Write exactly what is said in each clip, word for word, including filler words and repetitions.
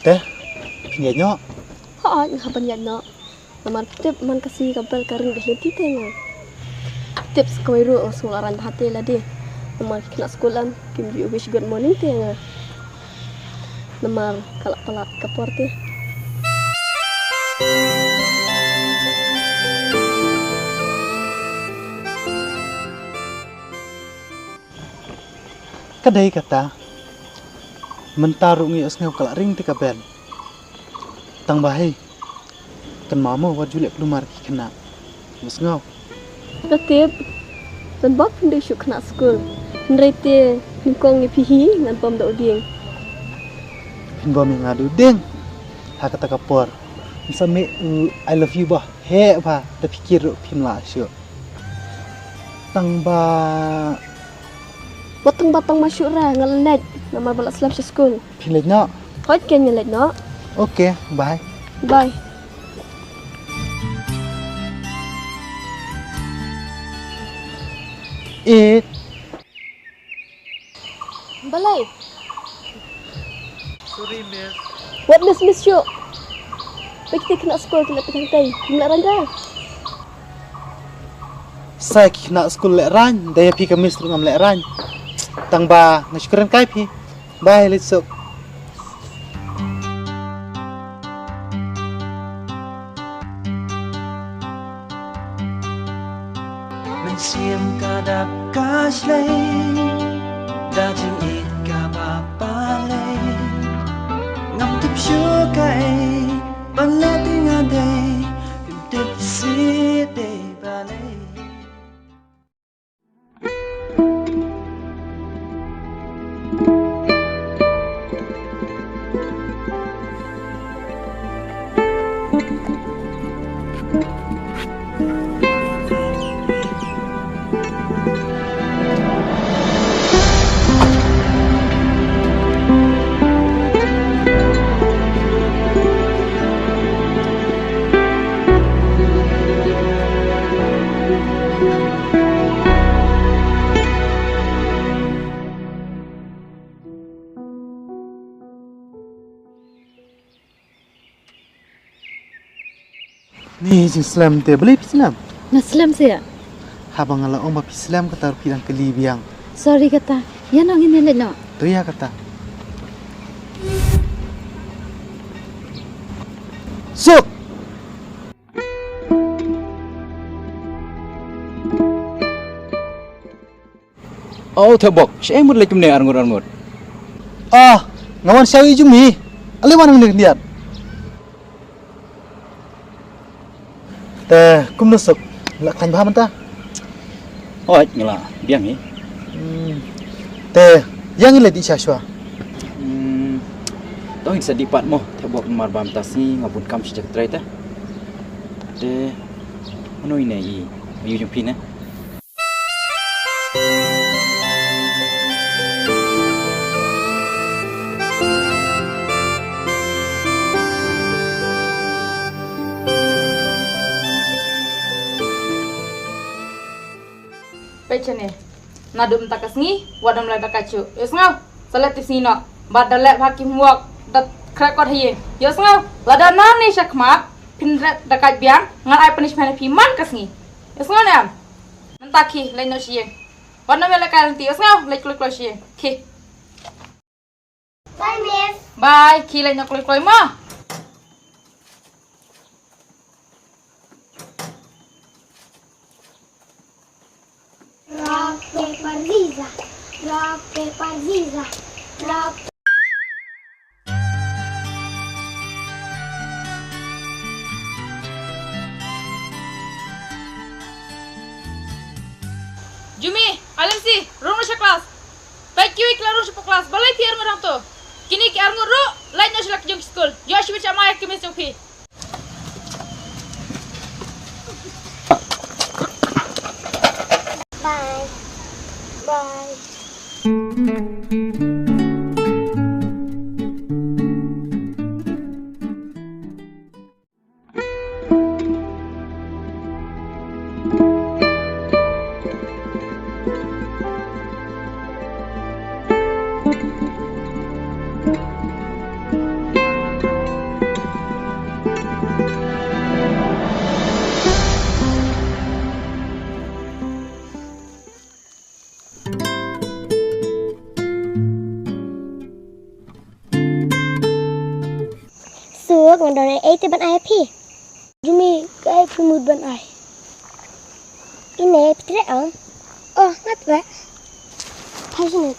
Te, phin ïaid noh? Hooid, nga hap ban ïaid noh. Namar tip man ka sngi ka bell ka ring da lynti te nga. Tip sa kawei ruh nga sngewrang bha te lade. Namar ki khynnah skul em kim ju wish good morning te nga. Namar ka la palat ka por te. Ka dei kata, mynta ruh ngi ïohsngew ka la ring te ka bell. Tang ba hei, kynmaw mo wat ju leh kulmar ki khynnah. Ïohsngew. Nga tip, ban bok phin dei shuh khynnah skul. Hynrei te nyngkong ïa phi hi ngan bom da u dieng. Phin bom ïa nga da u dieng. Ha kata ka por. Sa mih u I love you ba heh ba da phi kit ruh phim lah shuh. Tang ba. Wat tang ba tang ma shuh ra nga la leit namar ba la slem sha skul. Phin leit noh? Hooid, ken nga leit noh. Okay, bye. Bye. It. Balei? Sorry, miss. Wat miss miss shuh. Peit ki khynnah skul ki la peit hangtei. Kim lehraiñ da. Sa ki khynnah skul lehraiñ, da ïa phi ka miss ruh ngam lehraiñ. Tang ba nga shu kren kai phi. Bye, leit suk. Mynsiem ka dap ka shlei, da jingïeit kaba balei. Ngam tip shuh kaei ban leh te nga dei, phim tip shuh te balei. Ni jingslem te, balei phi slem? Nga slem seh. Haba nga la ong ba phi slem kata ruh phi dang kylli biang. Sorry kata. Ïa noh ngin ïa leit noh. To ïa kata. Suk. Oh, Thebok, shaei mut leit kumne arngut arngut? Ah, nga wan sha ïa u Jumi. Ale wan hangne khyndiat. Te kumno Suk, la khlaiñ bha mynta? Hooid, nga la biang hi. Hmm. Te ïa ngi leit dih sha shuwa. Hmm. To ngin sa dih pat mo, Thebok, namar ba mynta sngi nga bun kam sha jaka trei te. Te mano ine i, i u jong phi ne? Peit shane. Naduh mynta ka sngi wat nym leh dakaid shuh. Ïohsngew? Sa leh tipsngi noh. Bad da leh bha ki homework, da khreh kot ha ïing. Ïohsngew? Lada nangne shakhmat phin leh dakaid biang, ngan ai punishment ha phi man ka sngi. Ïohsngew ne em? Mynta khie leit noh sha ïing. Wat nym leh kai lynti, ïohsngew, leit kloi kloi sha ïing. Khie. Bye, miss. Bye, khie leit noh kloi kloi mo. Rock, paper, scissors. Rock, paper, scissors. Rock. Jumi, Alemsi, rung noh sha klas. Peit kiwei ki la rung sha class, balei phi arngut hangto? Kine ki arngut ruh, leit noh sha la ki jong ki skul. Ïoh shibit sha ma ïa ki miss jong phi. Bye. Bye. Ai, ai te ban ai phi. Jumi, ka ai phi mut ban ai. Ine phi tre ang. Oh, ngat ba. Hai sini.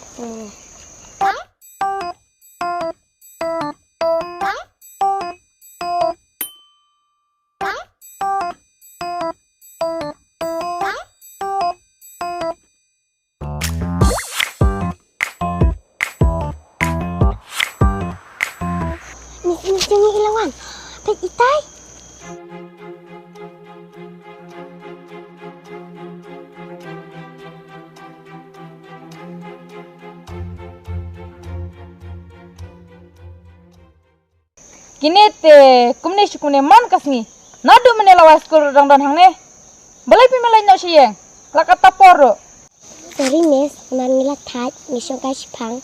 Ni, ni, ni, ni, ilawan. Pet itai. Kine te kumne shi kumne man ka sngi. Naduh mynne la wai skul dang don hangne. Balei phi mlei noh shi ïeng? La ka ta por ruh. Sorry miss, man ngi la thait, ngi shong kai shi phang.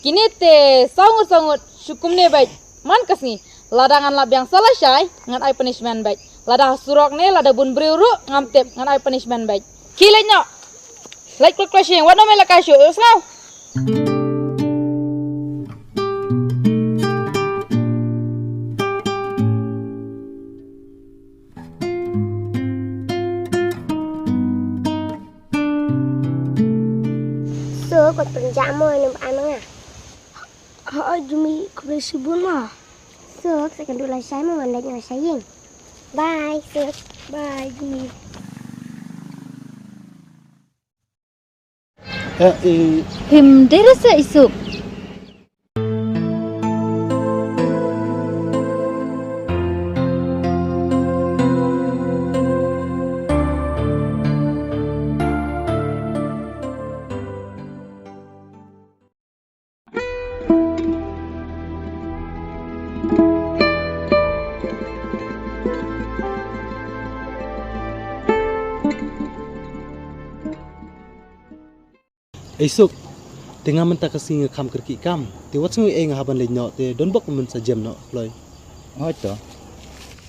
Kine te saw ngut saw ngut shi kumne bad man ka sngi. Lada ngan la biang sa la shai, ngan ai punishment bad. Lada surok ne, lada bun briew ruh, ngam tip, ngan ai punishment bad. Ki leit noh. Leit klok klok shi ïeng, wat no me la kai shu, u sngaw. So, kot pynjah mo ïa num ba ai ma nga. Ha, ha, Jumi, khublei shibun ma. So, sa kan du la shai mo ngan leit nga shai ïing. Bye, so. Bye, Jumi. Eh, eh. Him dere sa Isuk. Ei Suk, te nga mynta ka sngi nga kham kyrkieh kam. Te wat sngew ei nga hap ban leit noh, te don bok mynta sa jem noh kloi. Hooid to.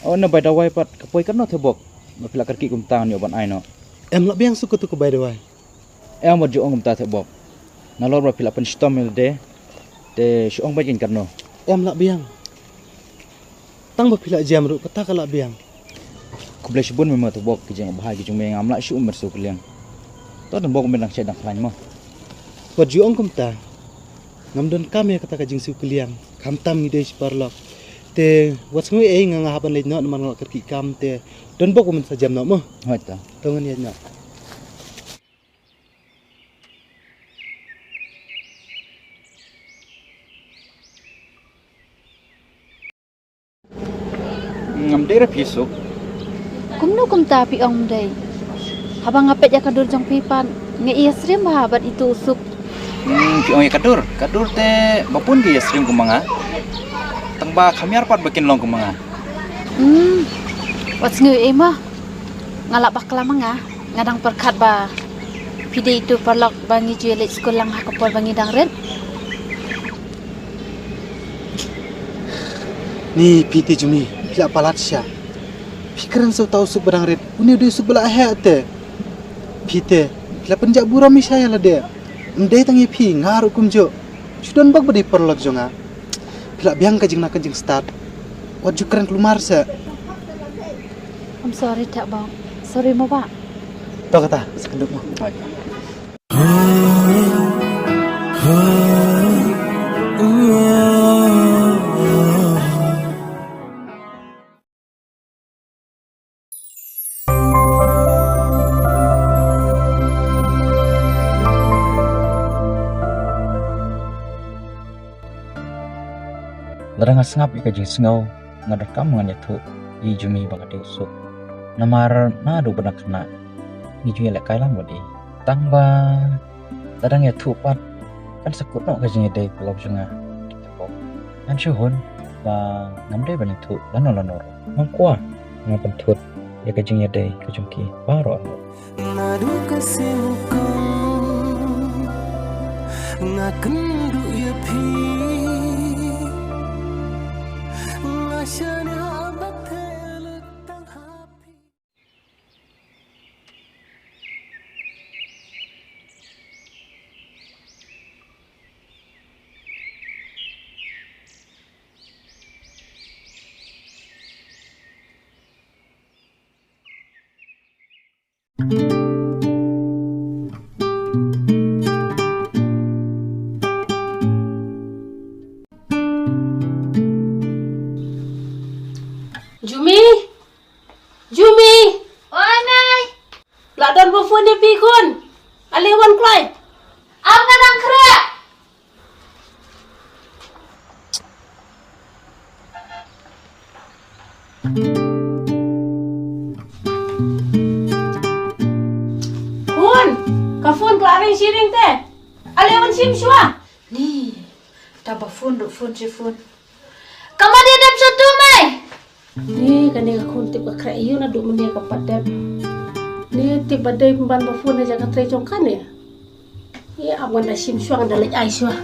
O na bai dawai pat ka poi katno te bok. Ba phi la kyrkieh kumta ngan ïoh ban ai noh. Em lah biang Suk katu ka bai dawai. Em wat ju ong kumta te bok. Nalor ba phi la pynshitom ïa lade. Te shu ong bad kin katno. Em lah biang. Tang ba phi la jem ruh kata ka lah biang. Khublei shibun me ma te bok, ki jingbha ki jong me ngam lah shuh ban siew kylliang. To te bok me dang shait dang khlaiñ mo. Wat ju ong kumta. Ngam donkam ïa kata ka jingsiew kylliang. Khamtam ngi dei shi paralok. Te wat sngew ei nga nga hap ban leit noh namar nga la kyrkieh kam te don bok mynta sa jem noh mo. Hooid to. To ngan ïaid noh. Ngam dei re phi Suk. Kumno kumta phi ong ym dei? Haba nga peit ïa ka dur jong phi pat nga ïasyriem bha bad itu u Suk. Hmm, phi ong ïa ka dur, ka dur te ba bun ki ïasyriem kum ma nga. Tang ba kham ïar pat ba kin long kum ma nga. Hmm. Wat sngew ei ma. Nga lah bakla ma nga. Nga dang pyrkhat ba phi dei itu paralok ba ngi ju ïa leit skul lang ha ka por ba ngi dang rit. Ni phi te Jumi, phi la palat sha. Phi kren sa uta u Suk ba dang rit, une u dei u Suk ba la heh te. Phi te, phi la pynjah burom sha ïa lade. Ym dei tang ïa phi, nga ruh kumjuh. Shu don bok ba dei paralok jong nga. Phi la biang ka jingna ka jingstad. Wat ju kren kulmar seh. I'm sorry te bok. Sorry mo bah. To kata, sa kynduh mo. Lada nga sngap ïa ka jingsngew, nga donkam ngan ïathuh ïa i Jumi ba nga dei u Suk. Namar naduh ba dang khynnah ngi ju ïalehkai lang bad i. Tang ba lada nga ïathuh pat kan sa kut noh ka jingïadei paralok jong nga. Ngan shu hun ba ngam dei ban ïathuh lano lano ruh. Ngam kwah, nga pynthut ïa ka jingïadei ka jong ki baroh arngut. Naduh ka seng kong nga kynduh ïa phi. Nga shaniah ba theh leh tang ha phi. Jumi! Jumi! Oi, Mei! La don ba phone ïa phi khun. Ale wan kloi. Am nga dang khreh. Khun, ka phone ka la ring shi ring te. Ale wan shim shuwa. Ni, ta ba phone ruh phone shi phone. Ka ma dei dep sha tu mai. Ni kane ka khun tip ka khreh ïa u naduh mynne ka pat dep. Ni tip ba dei pynban ba phone na jaka trei jong kane. Ïa, ap ngan da shim shuwa ngan da leit ai shuwa.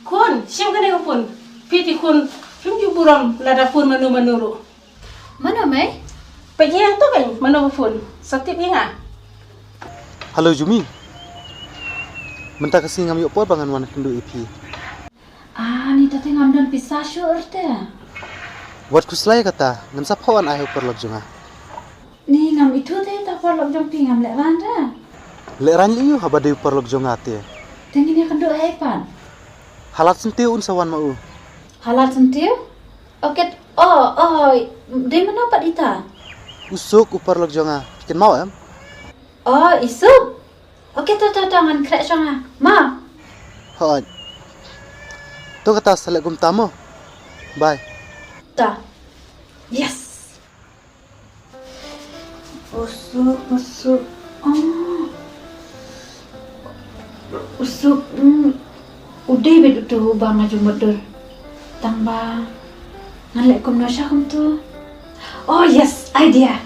Khun, shim kane ka phone. Phi te khun, phim ju burom lada phone mano mano ruh. Mano mei? Peit ïa to kan, mano ka phone. Sa tip ïa nga. Hello Jumi. Mynta ka sngi ngam ïoh por ba ngan wan kynduh ïa phi. Ah, ni ta te ngam don pisa shuh te. Wat khuslai kata, ngan sa phah wan ai ha u paralok jong nga. Ni ngam ithuh te ta paralok jong phi, ngam lehraiñ te. Lehraiñ lei ïa u haba dei u paralok jong nga te. Te ngin ïa kynduh hei pat. Ha Lad Syntiew un sa wan ma u. Ha Lad Syntiew? Okay, oh, oh, dei mano pat ita? U Suk u paralok jong nga, phi kynmaw em? Oh, i Suk. Okay, to, to, to, ngan khreh shuwa nga. Ma. Hooid. To kata sa leh kumta mo. Bye. Ta. Yes. U Suk, u Suk. Oh. U Suk, mm. U dei beit utu uba nga ju mutdur. Tang ba ngan leh kumno sha kumtu. Oh yes, idea.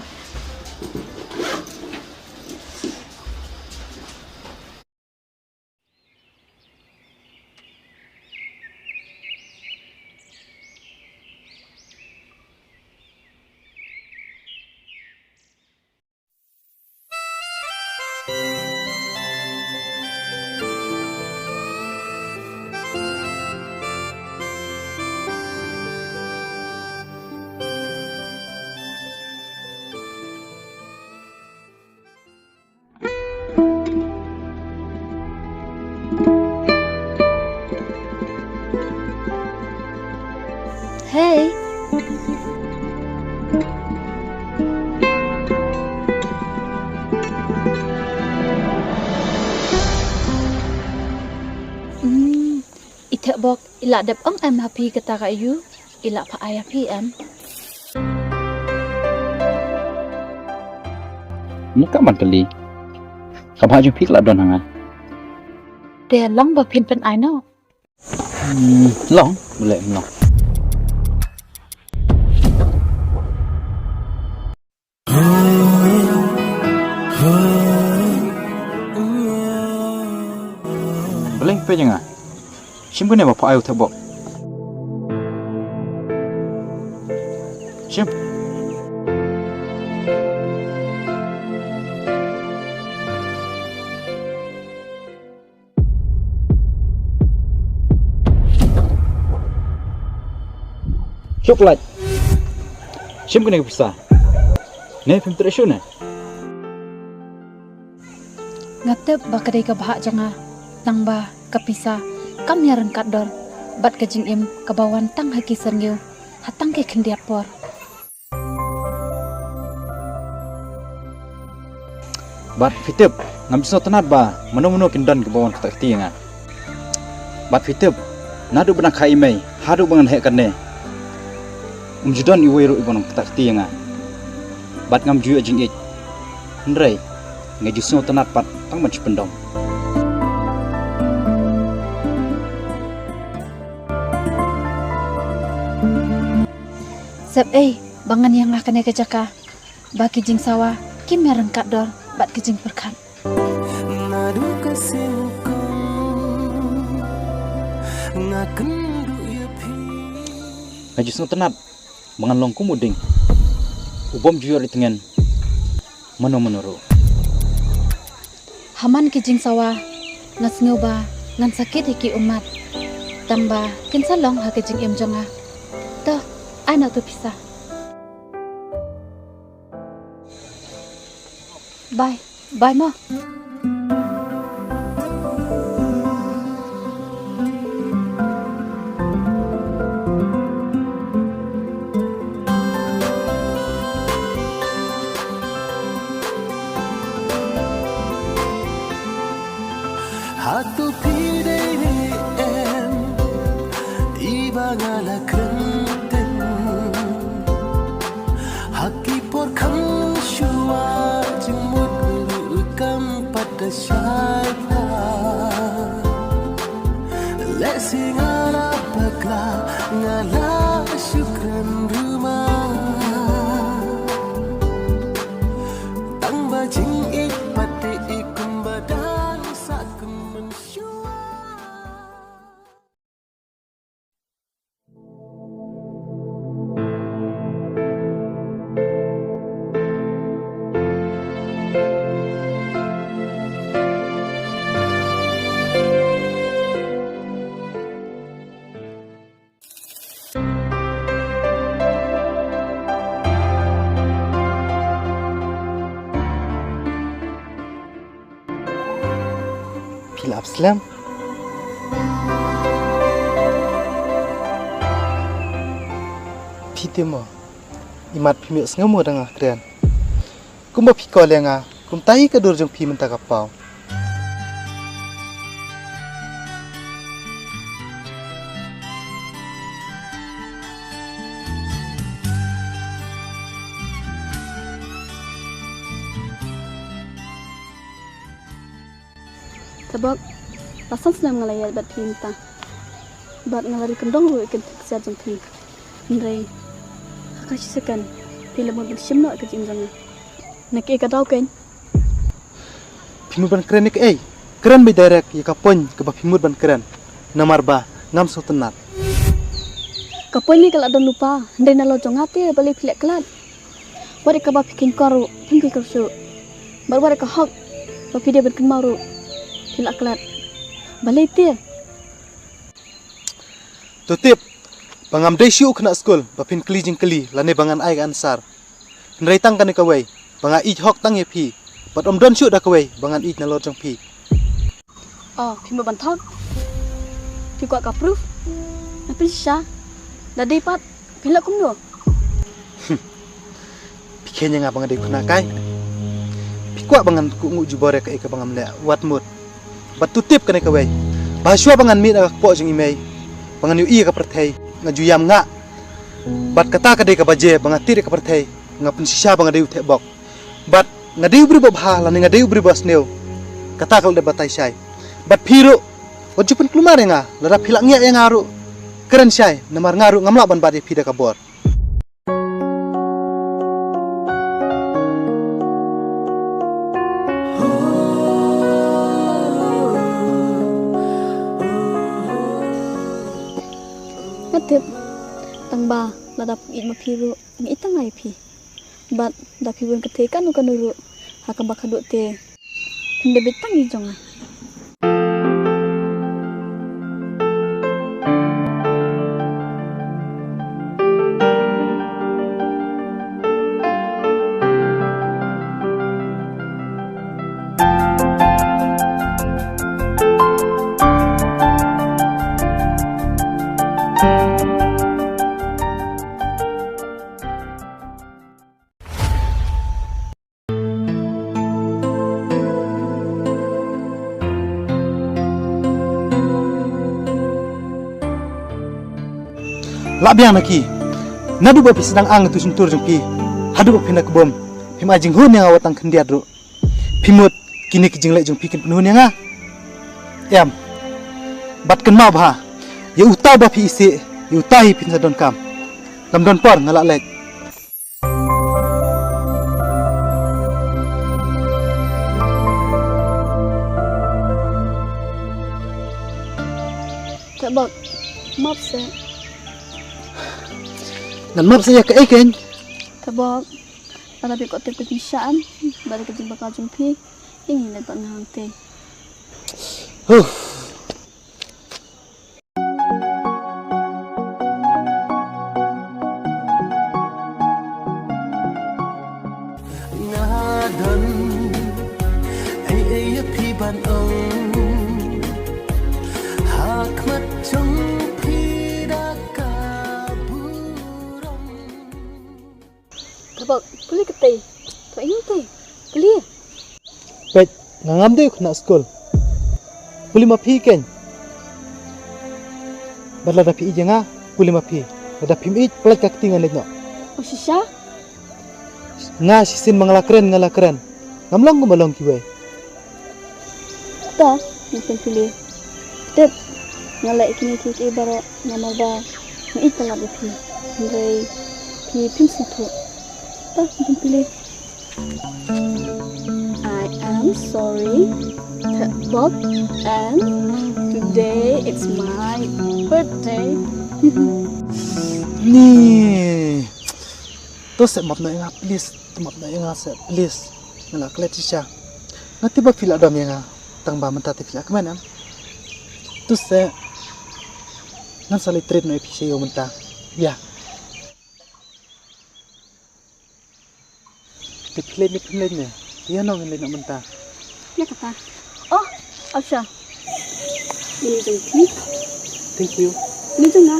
Hey. Hmm, i Thehbok i la dep ong em ha phi kata ka aïu, i la phah ai ha phi em? Nga kam ban kylli. Ka bhah jong phi ka la don ha nga. Te long ba phin pyn-ai noh? Hmm, long, balei ym long. Balei phi peit ïa nga? Shim kane ba phah ai u Thehbok. Shim. Shu lait. Shim kane ka pisa. Ne phim treh shuh ne? Nga tip ba ka dei ka bhah jong nga, tang ba ka pisa kam ïa ryngkat dor bad ka jingim kaba wan tang ha ki syrngiew ha tang ki khyndiat por. Bad phi tip, ngam ju sngewtynnat ba mano mano kin don kiba wan kata kti ïa nga. Bad phi tip, naduh ba nang kha i mei haduh ba ngan heh katne, um ju don iwei ruh iba wan kata kti ïa nga. Bad ngam ju ïoh jingïeit. Hynrei nga ju sngewtynnat pat tang ban shu pyndom. Sep ei ba ngan ïa nga kane ka jaka ba ki jingsawa kim ïa ryngkat dor bad ki jingpyrkhat. Naduh ka sien kong nga kynduh ïa phi. Nga ju sngewtynnat ba ngan long kum u dieng u bym ju ïoh ri tngen mano mano ruh. Ha man ki jingsawa nga sngew ba ngan sakit ïa ki ummat, tang ba kin sa long ha ka jingim jong nga. To, Ai na to pisa. Bye. Bye ma. Hato phi dei ne em, i ba nga la kren teng. Ha ki por kham shuwa jingmut ruh kam pat da shai pha. Lehse nga la bakla, nga la shu kren ruh ma. Tang ba jingïeit pat i kumba dang sah kum mynshuwa. Phi la ap slem. Phi te mo, imat phim ïohsngew mo da nga kren. Kumba phi call ïa nga, kumta i ka dur jong phi mynta ka paw. Te Bok, la san snem nga la ïaid bad phi mynta. Bad nga la ri kyndong ruh ïa ka ksiar jong phi. Hynrei ha ka shi second phi la mut ban shim noh ïa ka jingim jong nga. Na kaei ka daw keiñ? Phi mut ban kren ïa kaei? Kren beit direct ïa ka point kaba phi mut ban kren. Namar ba ngam sngewtynnat. Ka point ne ka la don lypa, hynrei nalor jong nga te balei phi leh klat? Wat ïa kaba phi kynkoh ruh phim kynkoh shuh. Bad wat ïa ka hok ba phi dei ban kynmaw ruh phi la klet. Balei te? To tip ba ngam dei shuh u khynnah skul ba phin kylli jingkylli lane ba ngan ai ka answer. Hynrei tang kane kawei ba nga ïeit hok tang ïa phi, bad ym don shuh da kawei ba ngan ïeit nalor jong phi. Oh, phi mut ban thok? Phi kwah ka proof? Nga pynshisha. Da dei pat, phi leh kumno? Phi kheiñ ïa nga ba nga dei u khynnah kai. Phi kwah ba ngan kohnguh jubor ïa kaei kaba ngam leh, wat mut. Bad to tip kane kawei ba shuwa ba ngan mih na ka kpoh jong i mei, ba ngan ïohi ïa ka pyrthei, nga ju ïam nga. Bad kata ka dei kaba jia ba nga tied ïa ka pyrthei, nga pynshisha ba nga dei u theh bok. Bad nga dei u briew ba bha lane nga dei u briew ba sniew, kata ka la dep batai shai. Bad phi ruh wat ju pynkulmar ïa nga, lada phi la ngiah ïa nga ruh kren shai, namar nga ruh ngam lah ban bat ïa phi da ka bor. Nga tip tang ba lada phi ïeit ma phi ruh, nga ïeit tang ïa phi. Bad da phi bun kynthei kano kano ruh ha kaba khadduh te, phin dei beit tang i jong nga. Lah biang na ki. Naduh ba phi sdang ang ïa utu u shyntur jong phi haduh ba phin da kbum, phim ai jinghun ïa nga wat tang khyndiat ruh. Phi mut kine ki jingleh jong phi kin pynhun ïa nga? Em. Bad kynmaw bha, ïa uta ba phi isih, ïa uta hi phin sa donkam. Lam don por, nga lah leit. Theh Bok, map seh. Ngan map seh ïa kaei keiñ? Theh Bok, lada phi kwah tip ka jingshisha bad ka jingbakla jong phi, ïa ngi leit bad nga hangtei. Huh. Bok, pule katei. To ing tei. Pule. Peit, nga ngam dei u khynnah skul. Pule ma phi keiñ. Bad lada phi ïeit ïa nga, pule ma phi. Lada phim ïeit, pynlait ka kti ngan leit noh. O shisha? Nga shisien ma nga la kren, nga la kren. Ngam long kumba long kiwei. To, ngin pynpule. Tip, nga leh kine kiei kiei baroh namar ba nga ïeit palat ïa phi. Hynrei phi phim sngewthuh. To, ngin pynpule. I am sorry, Tepbok, and today it's my birthday. Ni. To seh map noh ïa nga, please. To map noh ïa nga seh, please. Nga la klet shisha. Nga tip ba phi la dom ïa nga. Tang ba mynta te phi la kmen em. To seh. Ngan sa leit treat noh ïa phi sha ïew mynta. Ïa. Te phi leit ne phim leit ne? Te ïa nong ngin leit noh mynta. Ïa kata. Oh, Asha. Ini jong phi. Thank you. Ini jong nga.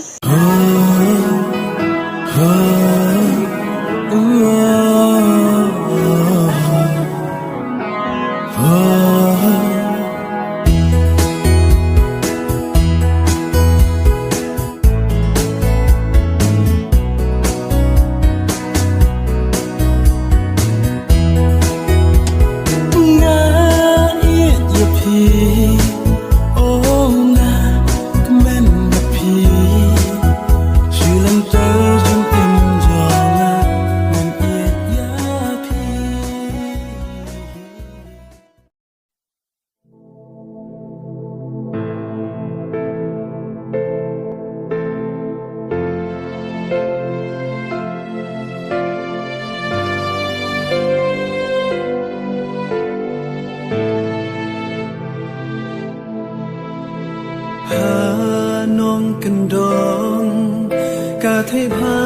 Nga ïeit ïa phi, oh nga kmen bad phi. Shu lynter jong tim jong nga, ngan ïeit ïa phi. Ha nongkyndong ka thei bha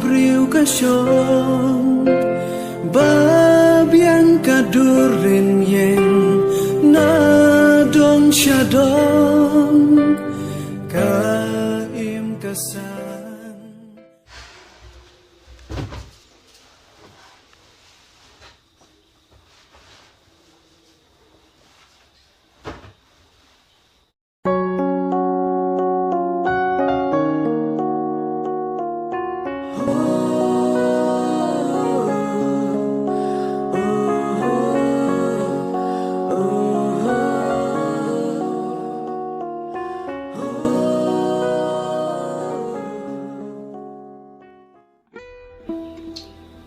briew ka shong, ba biang ka dur rynïeng na dong sha dong, ka im ka san.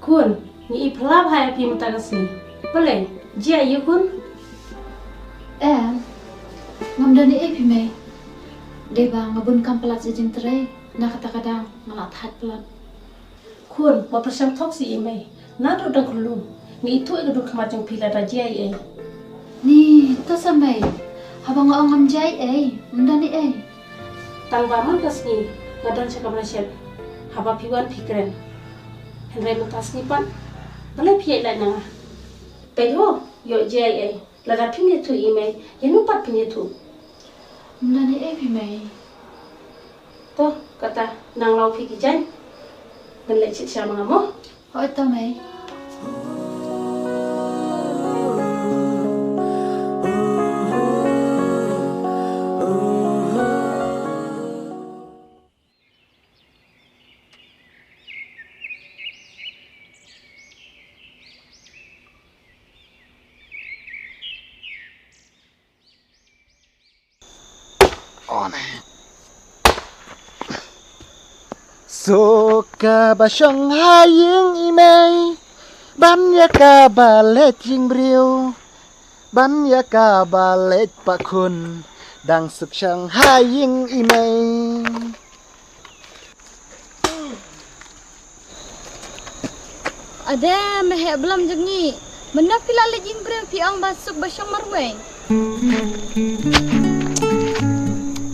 Khun, ngi i phylla bha ïa phi mynta ka sngi. Balei, jia ïa khun? Em, ngam don ei ei phi mei. Dei ba nga bun kam palat sha jingtrei, na kata ka daw nga la thait palat. Khun, wat pyrshang thok seh i mei. Naduh dang khyllung, ngi ithuh ïa ka dur khmat jong phi lada jia ei ei. Ni, to sa mei. Haba nga ong ngam jia ei ei, ym don ei ei. Tang ba man ka sngi nga don sha kamra shet, haba phi wan phi kren. Hynrei mynta sngi pat, balei phi ïaid lait na nga? Peit ho, ïoh jia ei ei. Lada phim ïathuh i mei, ïano pat phin ïathuh? Ym don ei ei phi mei. To, kata, nang law phi ki jaiñ. Ngan leit shet sha ma nga mo. Hooid to mei. Suk kaba shong ha ïing i mei, ban ïa kaba leit ïing briew, ban ïa kaba leit pakhun, dang suk shong ha ïing i mei. Ade, me heh blom jong ngi. Mynno phi la leit ïing briew phi ong ba suk ba shong marwei.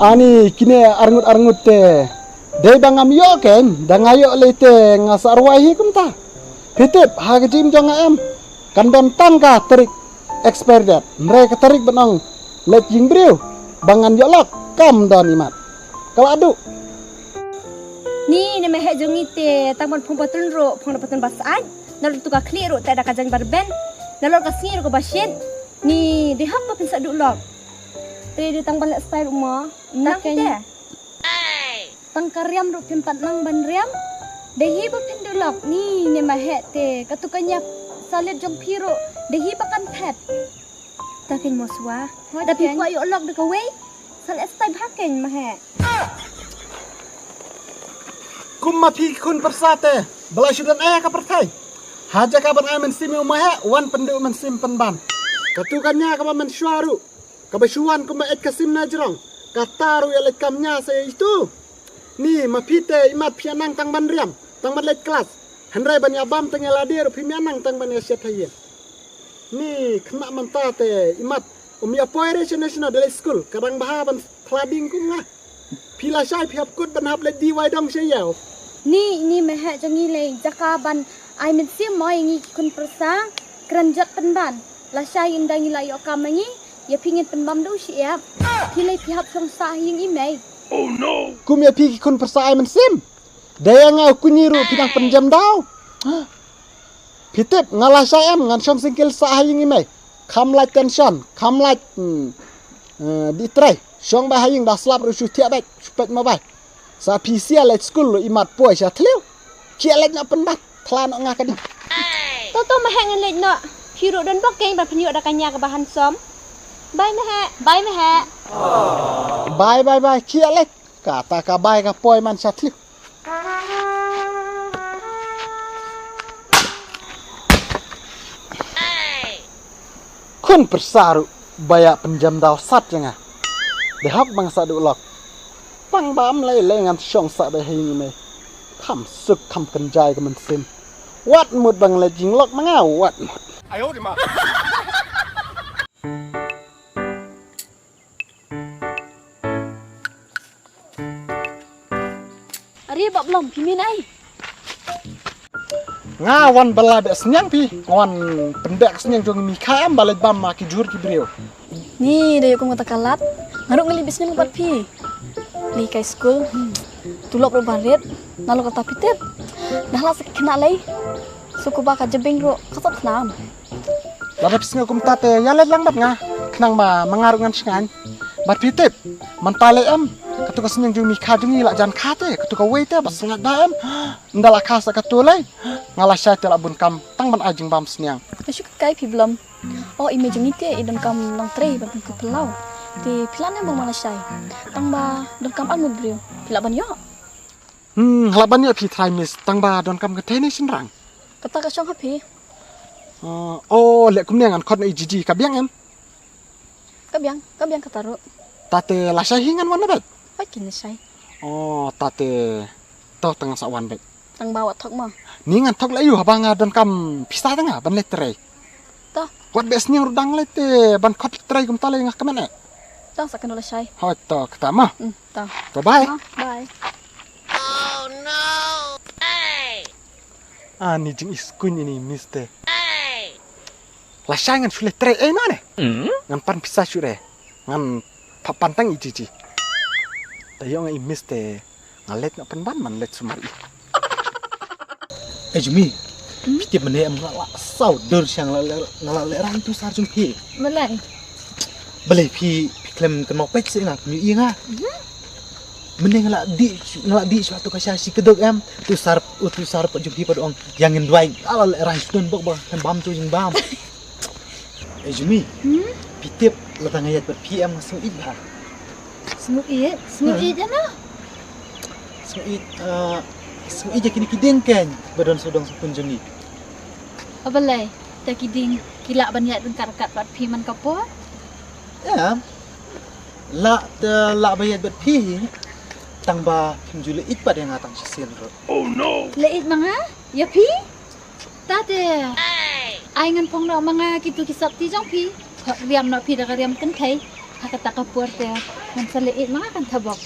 Ani, kine arngut arngut te. Dei ba ngam ïoh keiñ, da nga ïoh lei te nga sa rwai hi kumta. Phi tip, ha ka jingim jong nga em, kan don tang ka tarik expiry date. Hynrei ka tarik ban ong leit ïing briew ba ngan ïoh lok kam don imat. Ka la duh. Ni, ne me heh jong ngi te, tang ban phong patun ruh, phong da patun ba sait. Nalor tu ka khlieh ruh te da ka jaiñ ba rben. Nalor ka sngi ruh kaba shit. Ni dei hok ba phin sa duh lok. Te dei tang ban leh style ruh mo. Nang te. Tang ka riam ruh phim pat nang ban riam. Dei hi ba phin duh lok ni ne ma heh te. Katu ka ñiap salit jong phi ruh. Dei hi ba kan phet. Ta kein mo swa. Da phi kwah ïoh lok da kawei. Sa leh style bha kein ma heh. Kum ma phi ki khun pyrsa te ba la shu don eh ka pyrthei. Ha jaka ban ai mynsiem ïa u ma heh wan pynduh mynsiem pynban. Katu ka ñia kaba mynshuwa ruh. Kaba shu wan kumba eit ka sim na jrong. Kata ruh ïa leit kam ñia sa ïa itu. Ni ma phi te imat phi ïa nang tang ban riam tang ban leit klas. Hynrei ban ïa bam tang ïa lade ruh phim ïa nang tang ban ïa shet ha ïing. Ni khynnah mynta te imat um ïa poi re shane shane da leit skul ka dang bha ban khla ding kum nga. Phi lashai phi hap kut ban hap leit di wai dong sha ïew. Ni ni ma heh jong ngi lei jaka ban ai mynsiem mo ïa ngi ki khun pyrsa. Kren jot pynban. Lashai ynda ngi la ïoh kam ma ngi ïa phi ngin pynbam da u shyiap. Phi lei phi hap shong sah ha ïing i mei. Kum ïa phi ki khun pyrsa ai mynsiem. Da ïa nga u kñi ruh phi dang pynjem daw. Phi tip nga lashai em ngan shong singkil sah ha ïing i mei. Kham lait tension kham lait. Hmm. Eh, di trei shong ba ha ïing da slap ruh shu thiah bek shu pek ma bai. Sa phi sia leit skul ruh imat poi sha thliew. Ki leit na pynbat thla noh nga ka ding. To to ma heh ngan leit noh. Phi ruh don bok keng ba pynïoh da ka ñia kaba handsome. Bai ma heh, bai ma heh. Bai bai bai ki leit. Kata ka bai ka poi man sha thliew. Khun pyrsa ruh ba ïa pynjem daw sat ïa nga. Dei hok bang sa duh lok. Pang ba am lei lei ngan shong sa ba hei ngi mei. Kham suk kham kynjai ka mynsiem. Wat mut bang leit jinglok ma nga wat mut. Are Bah Blom, phi mih na ei? Nga wan ba la beh sniang phi, nga wan pynbeh ka sniang jong i Mikha em ba leit bam ma ki jhur ki briew. Ni da ïoh kum kata ka lad, nga ruh nga leit beh sniang bad phi. Leit kai skul, hmm, tulop ruh ba rit, nalor kata phi tip. Dah la sa ki khynnah lei, sa kaba ka jabieng ruh ka sot khnam. Lada phi sngew kumta te ïa leit lang bad nga. Khnang ba ma nga ruh ngan shngaiñ. Bad phi tip mynta lei em. Katu ka sniang jong i Mikha jong i la jan kha te. Katu kawei te ba sngaid da em. Ynda la kha sa katu lei. Nga lashai te la bun kam tang ban ai jingbam sniang. Nga shu kai phi Blom. O i mei jong i te i donkam nongtrei ban pynkup pynlaw. Te phi lah ne em ba ma lashai. Tang ba donkam arngut briew. Phi lah ban ïoh. Hmm, lah ban ïoh phi trai miss tang ba donkam kynthei ne shynrang. Kata ka shong ha phi. Oh, oh, leh kumne ngan khot na i Jiji ka biang em. Ka biang, ka biang kata ruh. Tate lashai hi ngan wan na bad. Hoi kin lashai. Oh, tate to tang sa wan bad. Tang ba wat thok ma. Ni ngan thok la yu haba nga donkam pisa tang ban leh trei. To. Wat beh sniang ruh dang leh te ban khot trei kumta leh nga kmen eh. Tang sa kan lashai. Hoi to kata ma. Hmm, to. To bye. Ma, bye. Ani jingiskuin ini mister. Lashai ngan shu leh trei ei no ne. Ngan pan pisa shu re. Ngan pan tang i Jiji. Da ïoh nga i mister. Nga leit nga pynban man leit sumar i. Eh Jumi. Phi tip mynne em nga la saw dur sha nga la leh rang tu sar jong phi. Balei? Balei phi phi khlem kynmaw peit seh na phi ïohi nga. Mynne nga la dih nga la dih shuwa tu ka sha shi kduk em. Tu sar u tu sar pat jong phi pat ong ïa ngin duwai nga la leh rang sdon bok ba khlem bam tu jingbam. Eh Jumi. Phi tip lada nga ïaid bad phi em nga sngew ïeit bha. Sngew ïeit? Sngew ïeit ïa na? Sngew ïeit, eh, sngew ïeit ïa kine ki dieng keiñ ba don sawdong sawkun jong ngi. Balei? Te ki dieng ki lah ban ïaid ryngkat ryngkat bad phi man ka por? Em. Lah te lah ba ïaid bad phi hi. Tang ba phim ju leh ïeit pat ïa nga tang shisien ruh. Leh ïeit ma nga? Ïa phi? Tate. Ai ngan phong noh ma nga kitu ki sopti jong phi. Khot riam noh phi da ka riam kynthei. Ha kata ka por te ngan sa leh ïeit ma nga kan thabok.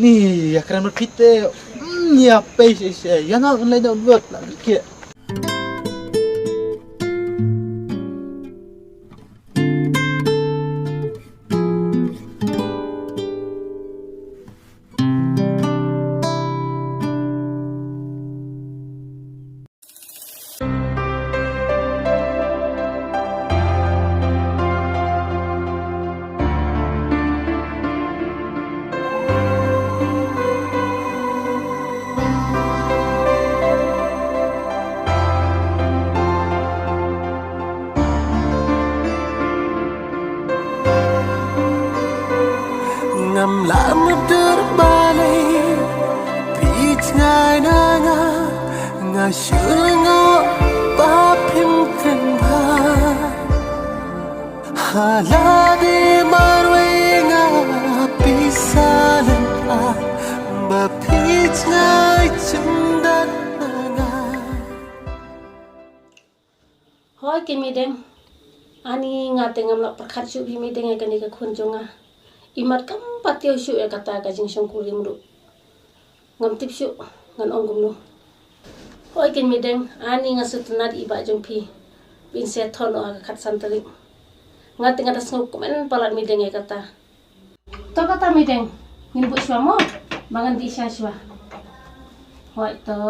Ni ïa kren bad phi te. Mm, ïa pei shisha ïa nga un leh noh lut la ki. Shu ngu ba phim kren bha. Hala de marwei nga pisa leng a ba phi jngai chyndat na nga. Hoi kin mideng. Ani nga te ngam lah pyrkhat shuh phi mideng ïa kane ka khun jong nga. Imat kam pat ïoh shuh ïa kata ka jingshongkurim ruh. Ngam tip shuh ngan ong kumno. Hoi kin mideng, ani nga sngewtynnat i bah jong phi. Phin sa thoh noh ha ka khatsan tarik. Nga te nga da sngewkmen palat mideng ïa kata. To kata mideng, ngin buh shuwa mo, ba ngan dih sha shuwa. Hoi to.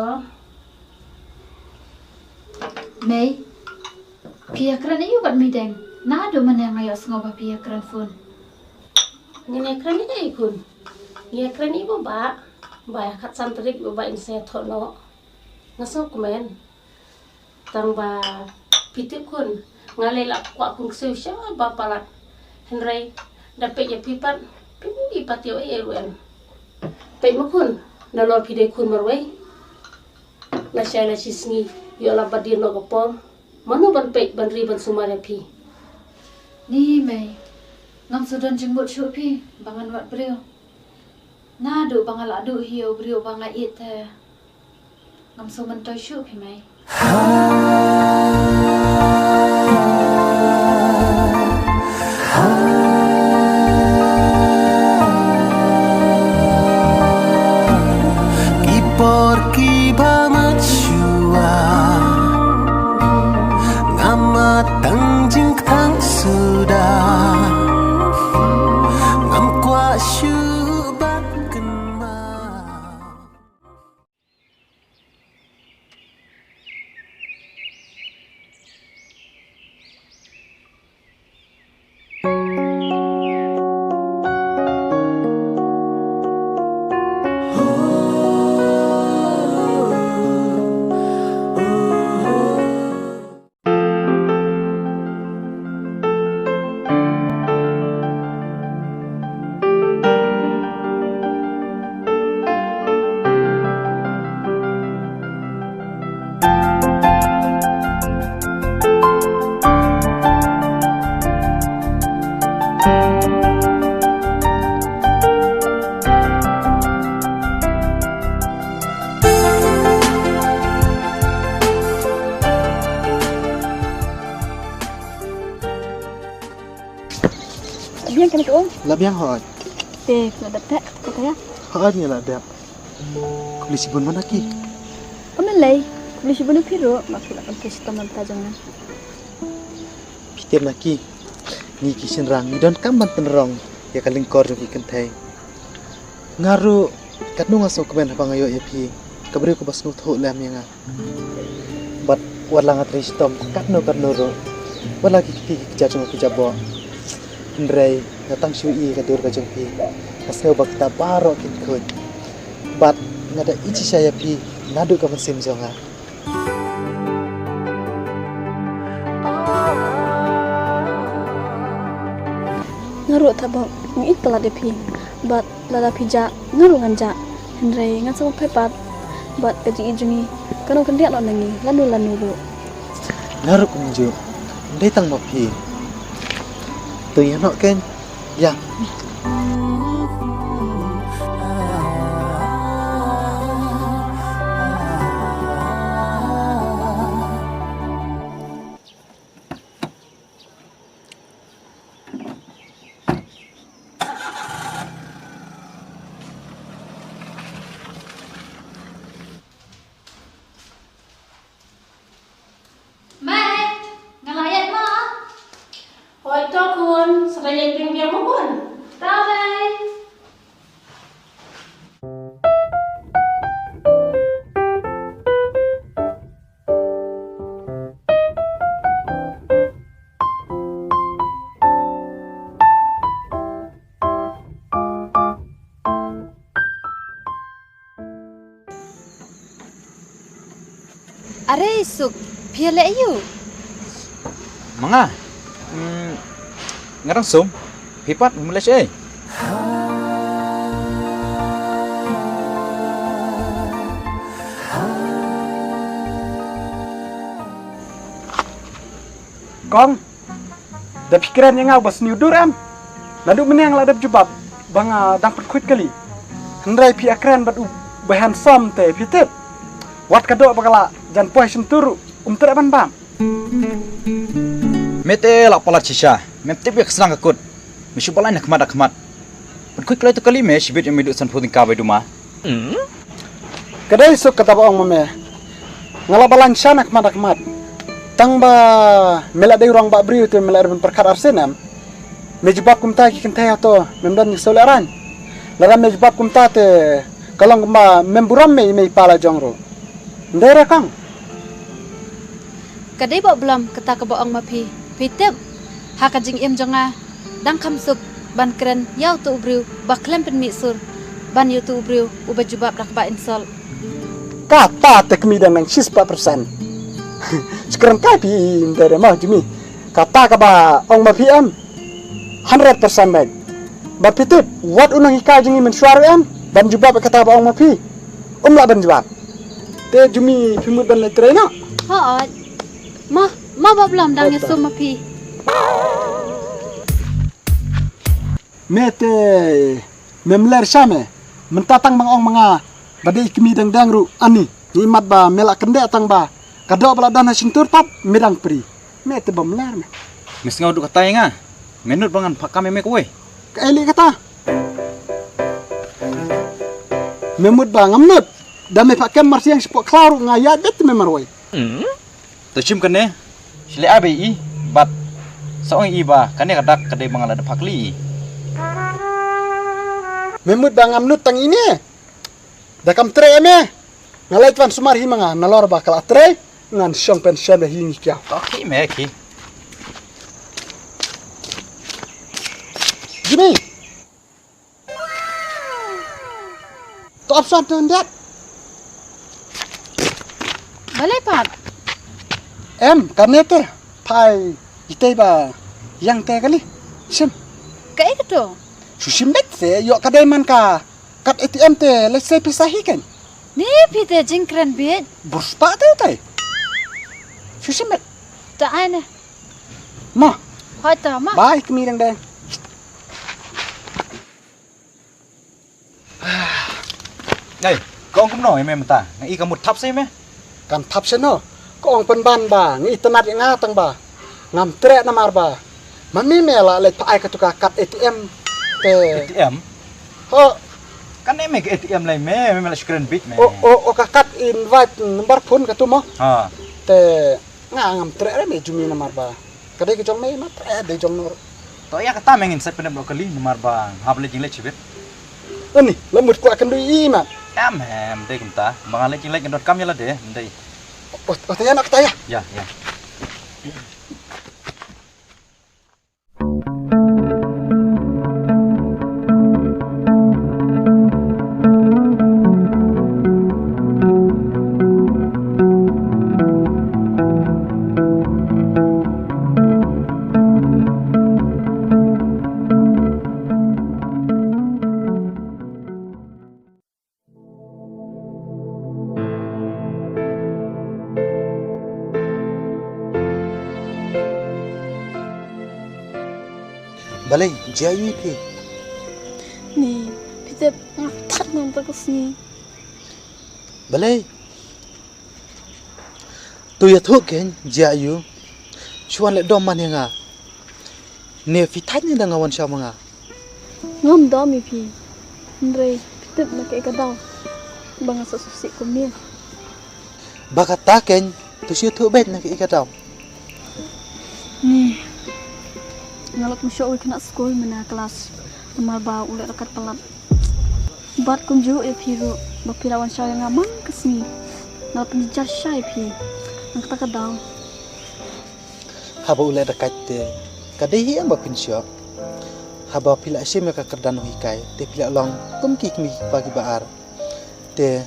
Mei, phi ïa kren ïa u bad mideng. Naduh mynne nga ïohsngew ba phi ïa kren phone. Ngin ïa kren ïa i khun. Ngin ïa kren ïa u bah, ba ïa khatsan tarik u bah in sa thoh noh. Nga sngewkmen. Tang ba phi tip khun, nga lei lah kwah khun ksiew sha ba palat. Hynrei da peit ïa phi pat, phi i pat ïa u ei ei ruh em. Peit ma khun, nalor phi dei khun marwei. Lashai lashisngi ïoh lap ba dien noh ka por. Mano ban peit ban ri ban sumar ïa phi? Ni mei, ngam shu don jingmut shuh phi ba ngan wad briew. Naduh ba nga la duh hi ïa u briew ba nga ïeit te ngam shu myntoi shuh phi mei. Ki por kiba mynshuwa, ngam tang jingthrang suda, ngam kwah shuh ban kynmaw. Biang kane ka um? La biang hooid. Te, la dep te, ka kaya? Hooid, nga la dep. Khublei shibun ma Naki. Ym lei, khublei shibun ïa phi ruh, ba phi la pynthei shitom na bynta jong nga. Phi tip Naki, ngi ki shynrang ngi donkam ban pynrong ïa ka lyngkor jong ki kynthei. Nga ruh katno nga sngewkmen haba nga ïoh ïa phi, ka briew kaba sngewthuh lem ïa nga. Bad wat la nga trei shitom katno katno ruh, wat la ki kti ki kjat jong ki jaboh, hynrei nga tang shu ïohi ïa ka dur ka jong phi, nga sngew ba kita baroh kin khuid. Bad nga da ïeit shisha ïa phi naduh ka mynsiem jong nga. Nga ruh Thadbok, nga ïeit palat ïa phi. Bad lada phi jah, nga ruh ngan jah. Hynrei ngan sa pynphai pat. Bad ka jingïeit jong ngi kan ym kyndiah noh na ngi lano lano ruh. Nga ruh kumjuh. Ym dei tang ma phi. To ïa noh kein. Ïa. Mei, nga la ïaid ma. Hooid to khun, sa da ïaid biang biang ma khun. To mei. Are Suk, phi ïa leh aïu? Ma nga? Hmm, nga dang sum. Phi pat, phim leh shaei? Kong, da phi kren ïa nga ba sniew dur em. Naduh mynne nga la dep jubab ba nga dang pynkhuid kali. Hynrei phi ïa kren bad u ba handsome te phi tip. Wat ka doh ba ka la jan poi shyntur um treh ban bam. Me te la palat shisha, mem tip ïa ka slang ka kut. Me shu balai na khmat da khmat. Pynkhuid kloi tu kali me shibit ïa me duh san phew tyngka bai duma. Ka dei suk kata ba ong ma me. Nga la balai shisha na khmat da khmat. Tang ba me la dei rong ba briew te me la dei ban pyrkhat arsien em. Me jubab kumta ki kynthei hato mem don ïa shu lehrain. Lada me jubab kumta te ka long kumba mem burom me ïa me i pa la jong ruh. Ndei re kong. Ka dei ba blom kata kaba ong ma phi. Phi tip ha ka jingim jong nga dang kham suk ban kren ïa uto u briew ba khlem pynmih sur ban ïa uto u briew uba jubab da kaba insult. Kata te kmie dang nang shispah persen. Skren kai phi ndei re ma Jimmy. Kata kaba ong ma phi em. Hundred percent bad. Bad phi tip wat u nonghikai jong ngi mynshuwa ruh em ban jubab ïa kata ba ong ma phi. Um lah ban jubab. Te Jimmy phi mut ban leit trei noh. Hooid. Ma, ma ba blom dang ïa sum ma phi. Me te mem ler sha me. Mynta tang ba nga ong ma nga ba dei kmie dang dang ruh ani. Ngi mat ba me la kyndeh tang ba ka doh ba la don ha shyntur pat me dang pri. Me te bym ler me. Me sngew duh kata ïa nga. Me nud ba ngan phah kam ïa me kawei. Kaei lei kata? Me mut ba ngam nud. Da me phah kam marsiang shapoh khlaw ruh nga ïaid beit te me marwei. To shim kane. Shlei ai ba i bad sa ong i ba kane ka dak ka dei ba nga la da phah kli. Me mut ba ngam nud tang ine. Da kam trei me. Nga leit wan sumar hi ma nga nalor ba ka la trei ngan shong pen shem da hi ngi kiaw. Ka khi me khi. Jimmy. To option to ndet. Balei pat? Em, kane te. Phai itei ba yang te kali. Sim. Kaei kato? Shu sim beit te, ïoh ka dei man ka kat A T M te, let's say pisa hi kan. Ni phi te jingkren beit. Burspah te te. Shu sim beit. Ta ai ne. Ma. Hoi ta ma. Bye kmie dang dang. Ngai, ka ong kumno ïa me mynta? Nga i ka mut thap sei me. Kan thap sei no. Ka ong pynban ba nga i tnat ïa nga tang ba ngam treh namar ba ma me me la leit phah ai katu ka kat A T M. Te A T M? Ho. Kan ne me ka A T M lai me, me la skren bit me. O o o ka kat invite number phone katu mo. Ha. Te nga ngam treh re me Jimmy namar ba ka dei ka jong me ma treh dei jong nor. To ïa kata me ngin set pynep lo kali namar ba hap leit jingleit shibit. Ani la mut kwah kyndu i ma. Em em dei kumta ba nga leit jingleit ngan dot kam ïa lade dei. O o te ïa na kata ïa. Ya ya. Balei, jia ïa phi? Ni, phi tip nga thait mynta ka sngi. Balei? To ïathuh kein, jia ïa u. Shu wan leh dom man ïa nga. Ne phi thait ne da nga wan sha ma nga. Ngam dom ïa phi. Hynrei phi tip na kaei ka daw ba nga sa sngewsih kumne. Ba kata kein to shu ïathuh beit na kaei ka daw. Ni. Nga la kum shoh wei khynnah skul mynne klas. Namar ba u leh da kat palat. Bad kumjuh ïa phi ruh ba phi la wan shaw ïa nga man ka sngi. Nga la pynjah sha ïa phi. Na kata ka daw. Haba u leh da kait te ka dei hi em ba phin shoh. Haba phi la shim ïa ka kyrdan u hikai te phi la long kum ki kmie ki kpa kiba ar. Te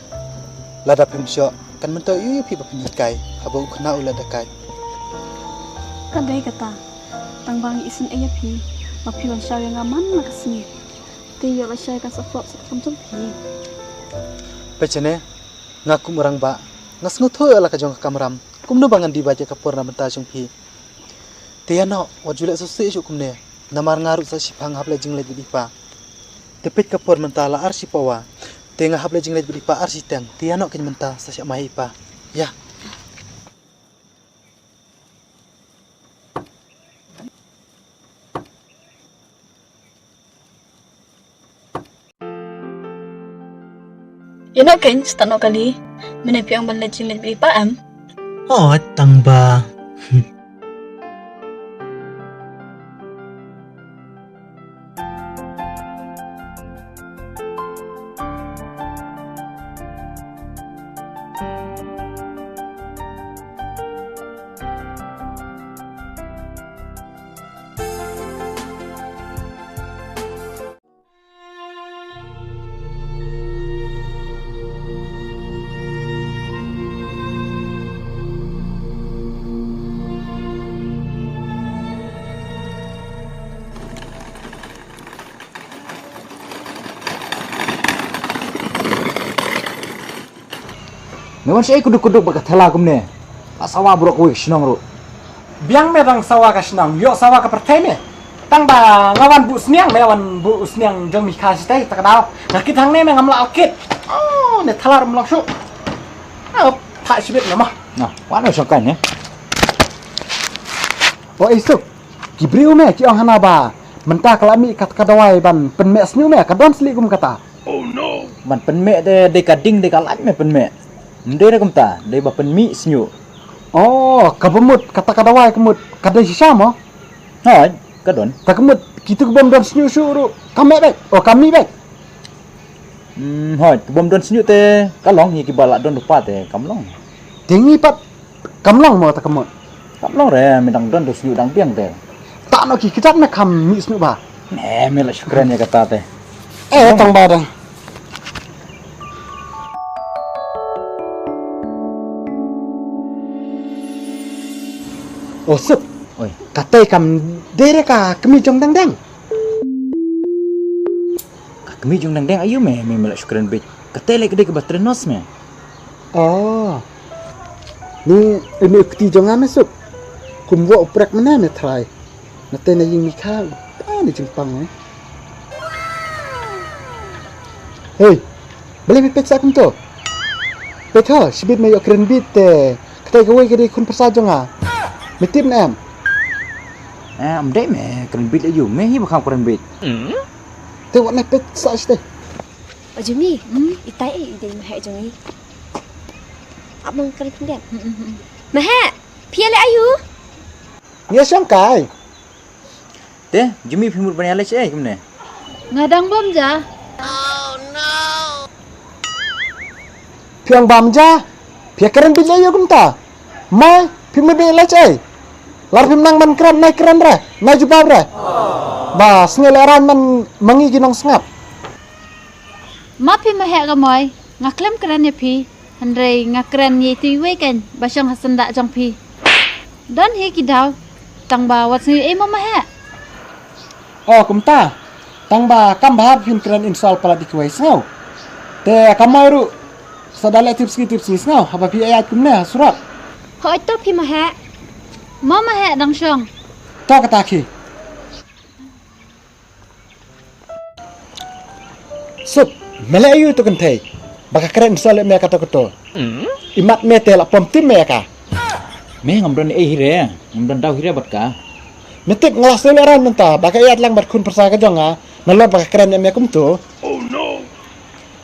lada phim shoh kan myntoi ïa phi ba phin hikai haba u khynnah u leh da kait. Ka dei kata tang ba ngi isynei ïa phi ba phi wan shaw ïa nga man la ka sngi. Te ïoh lashai kan sa flop sa ka kam jong phi. Peit shane, nga kum u rangbah nga sngewthuh ïa la ka jong ka kamram. Kumno ba ngan dih beit ïa ka por na bynta jong phi. Te ïa noh, wat ju leh sngewsih shuh kumne. Namar nga ruh sa shipang hap leh jingleit bad i pa. Te peit ka por mynta la ar shi pawa. Te nga hap leh jingleit bad i pa ar shi teng. Te ïa noh kein mynta sa shah mai i pa. Ïa. Ïa noh kein, start noh kali. Mynne phi ong ban leit jingleit bad i pa em? Hooid, tang ba. Me wan shaei kuduk kuduk bad ka thela kumne? Ba sawa baroh kawei ka shnong ruh. Biang me dang sawa ka shnong, ïoh sawa ka pyrthei me. Tang ba nga wan buh sniang, me wan buh sniang jong mi kha shatei, ta ka daw. Nga kit hangne me ngam lah kit. Oh, ne thalar mlok shu. Nga thah shibit me ma. Nah, wan me shongkai ne. O Isuk, ki briew me ki ong hana ba mynta ka la mih kat ka dawai ban pynmeh sniuh me, ka don sli kum kata. Ban pynmeh de, de ka ding de ka lait me pynmeh. Ym dei re kumta, dei ba pynmih sniuh. Oh, kaba mut kata ka dawai ka mut ka dei shisha mo? Hooid, ka don. Ta ka mut kitu ki bym don sniuh shuh ruh ka meh beit. Oh, ka mih beit. Hmm, hooid, ki bym don sniuh te ka long, ïa kiba la don ruh pat te kam long. Te ngi pat kam long mo ta ka mut? Kam long re, me dang don tu sniuh dang biang te. Ta no ki kitat me kam mih sniuh ba. Ne, me la shukran ïa kata te. Eh, tang ba dang. Oh, Suk. Oi. Kata kam dei re ka kmie jong Dang Dang. Ka kmie jong Dang Dang aïu me, me, me la shukran beit. Kata lei ka dei kaba trenos me. Oh. Ni, ini u kti jong nga me Suk. Kumba u prek mynne me trai. Na te na ïing mi kha. Ba ni jingpang eh. Hei. Balei me peit sa kumto? Peit ho, shibit me ïoh kren bit te. Kata kawei ka dei khun pyrsa jong nga. Me tip ne em? Eh, ym dei me kren bit aïu, me hi ba kham kren bit. Te wat ne peit sa shatei. O Jumi, hmm? Itai ei i dei ma heh jong i. Ap mang kren khyndiat. Hmm, hmm, hmm. Ma heh, phi ïaleh aïu? Ngi ïa shongkai. Te, Jumi phi mut ban ïaleh shaei kumne? Nga dang bam ja. Phi ong bam ja? Phi ïa kren bit leh ïa kumta. Mai, phi mut ban ïaleh shaei? Lada phim nang ban kren, nai kren re, nai jubab re. Ba, sngew lehrain man ma ngi ki nongsngap. Ma phi ma heh ka moi, nga khlem kren ïa phi, hynrei nga kren ïa itu iwei kan, ba shong ha syndah jong phi. Don hi ki daw, tang ba wat sngew ei mo ma heh. O kumta, tang ba kam bha ba phin kren insult palat ïa kiwei sngew. Te ka moi ruh, sa da leh tipsngi tipsngi sngew, haba phi ïaid kumne ha surok. Hooid to phi ma heh. Mo ma heh dang shong. To kata khie. Suk, me leh aïu to kynthei? Ba ka kren sa leh me kato kato. Imat me te la pom tim me ka. Me ngam don ei hi re, ngam don daw hi re bad ka. Me tip nga la sngewlehrain mynta, ba ka ïaid lang bad khun pyrsa ka jong nga, nalor ba ka kren ïa me kumto.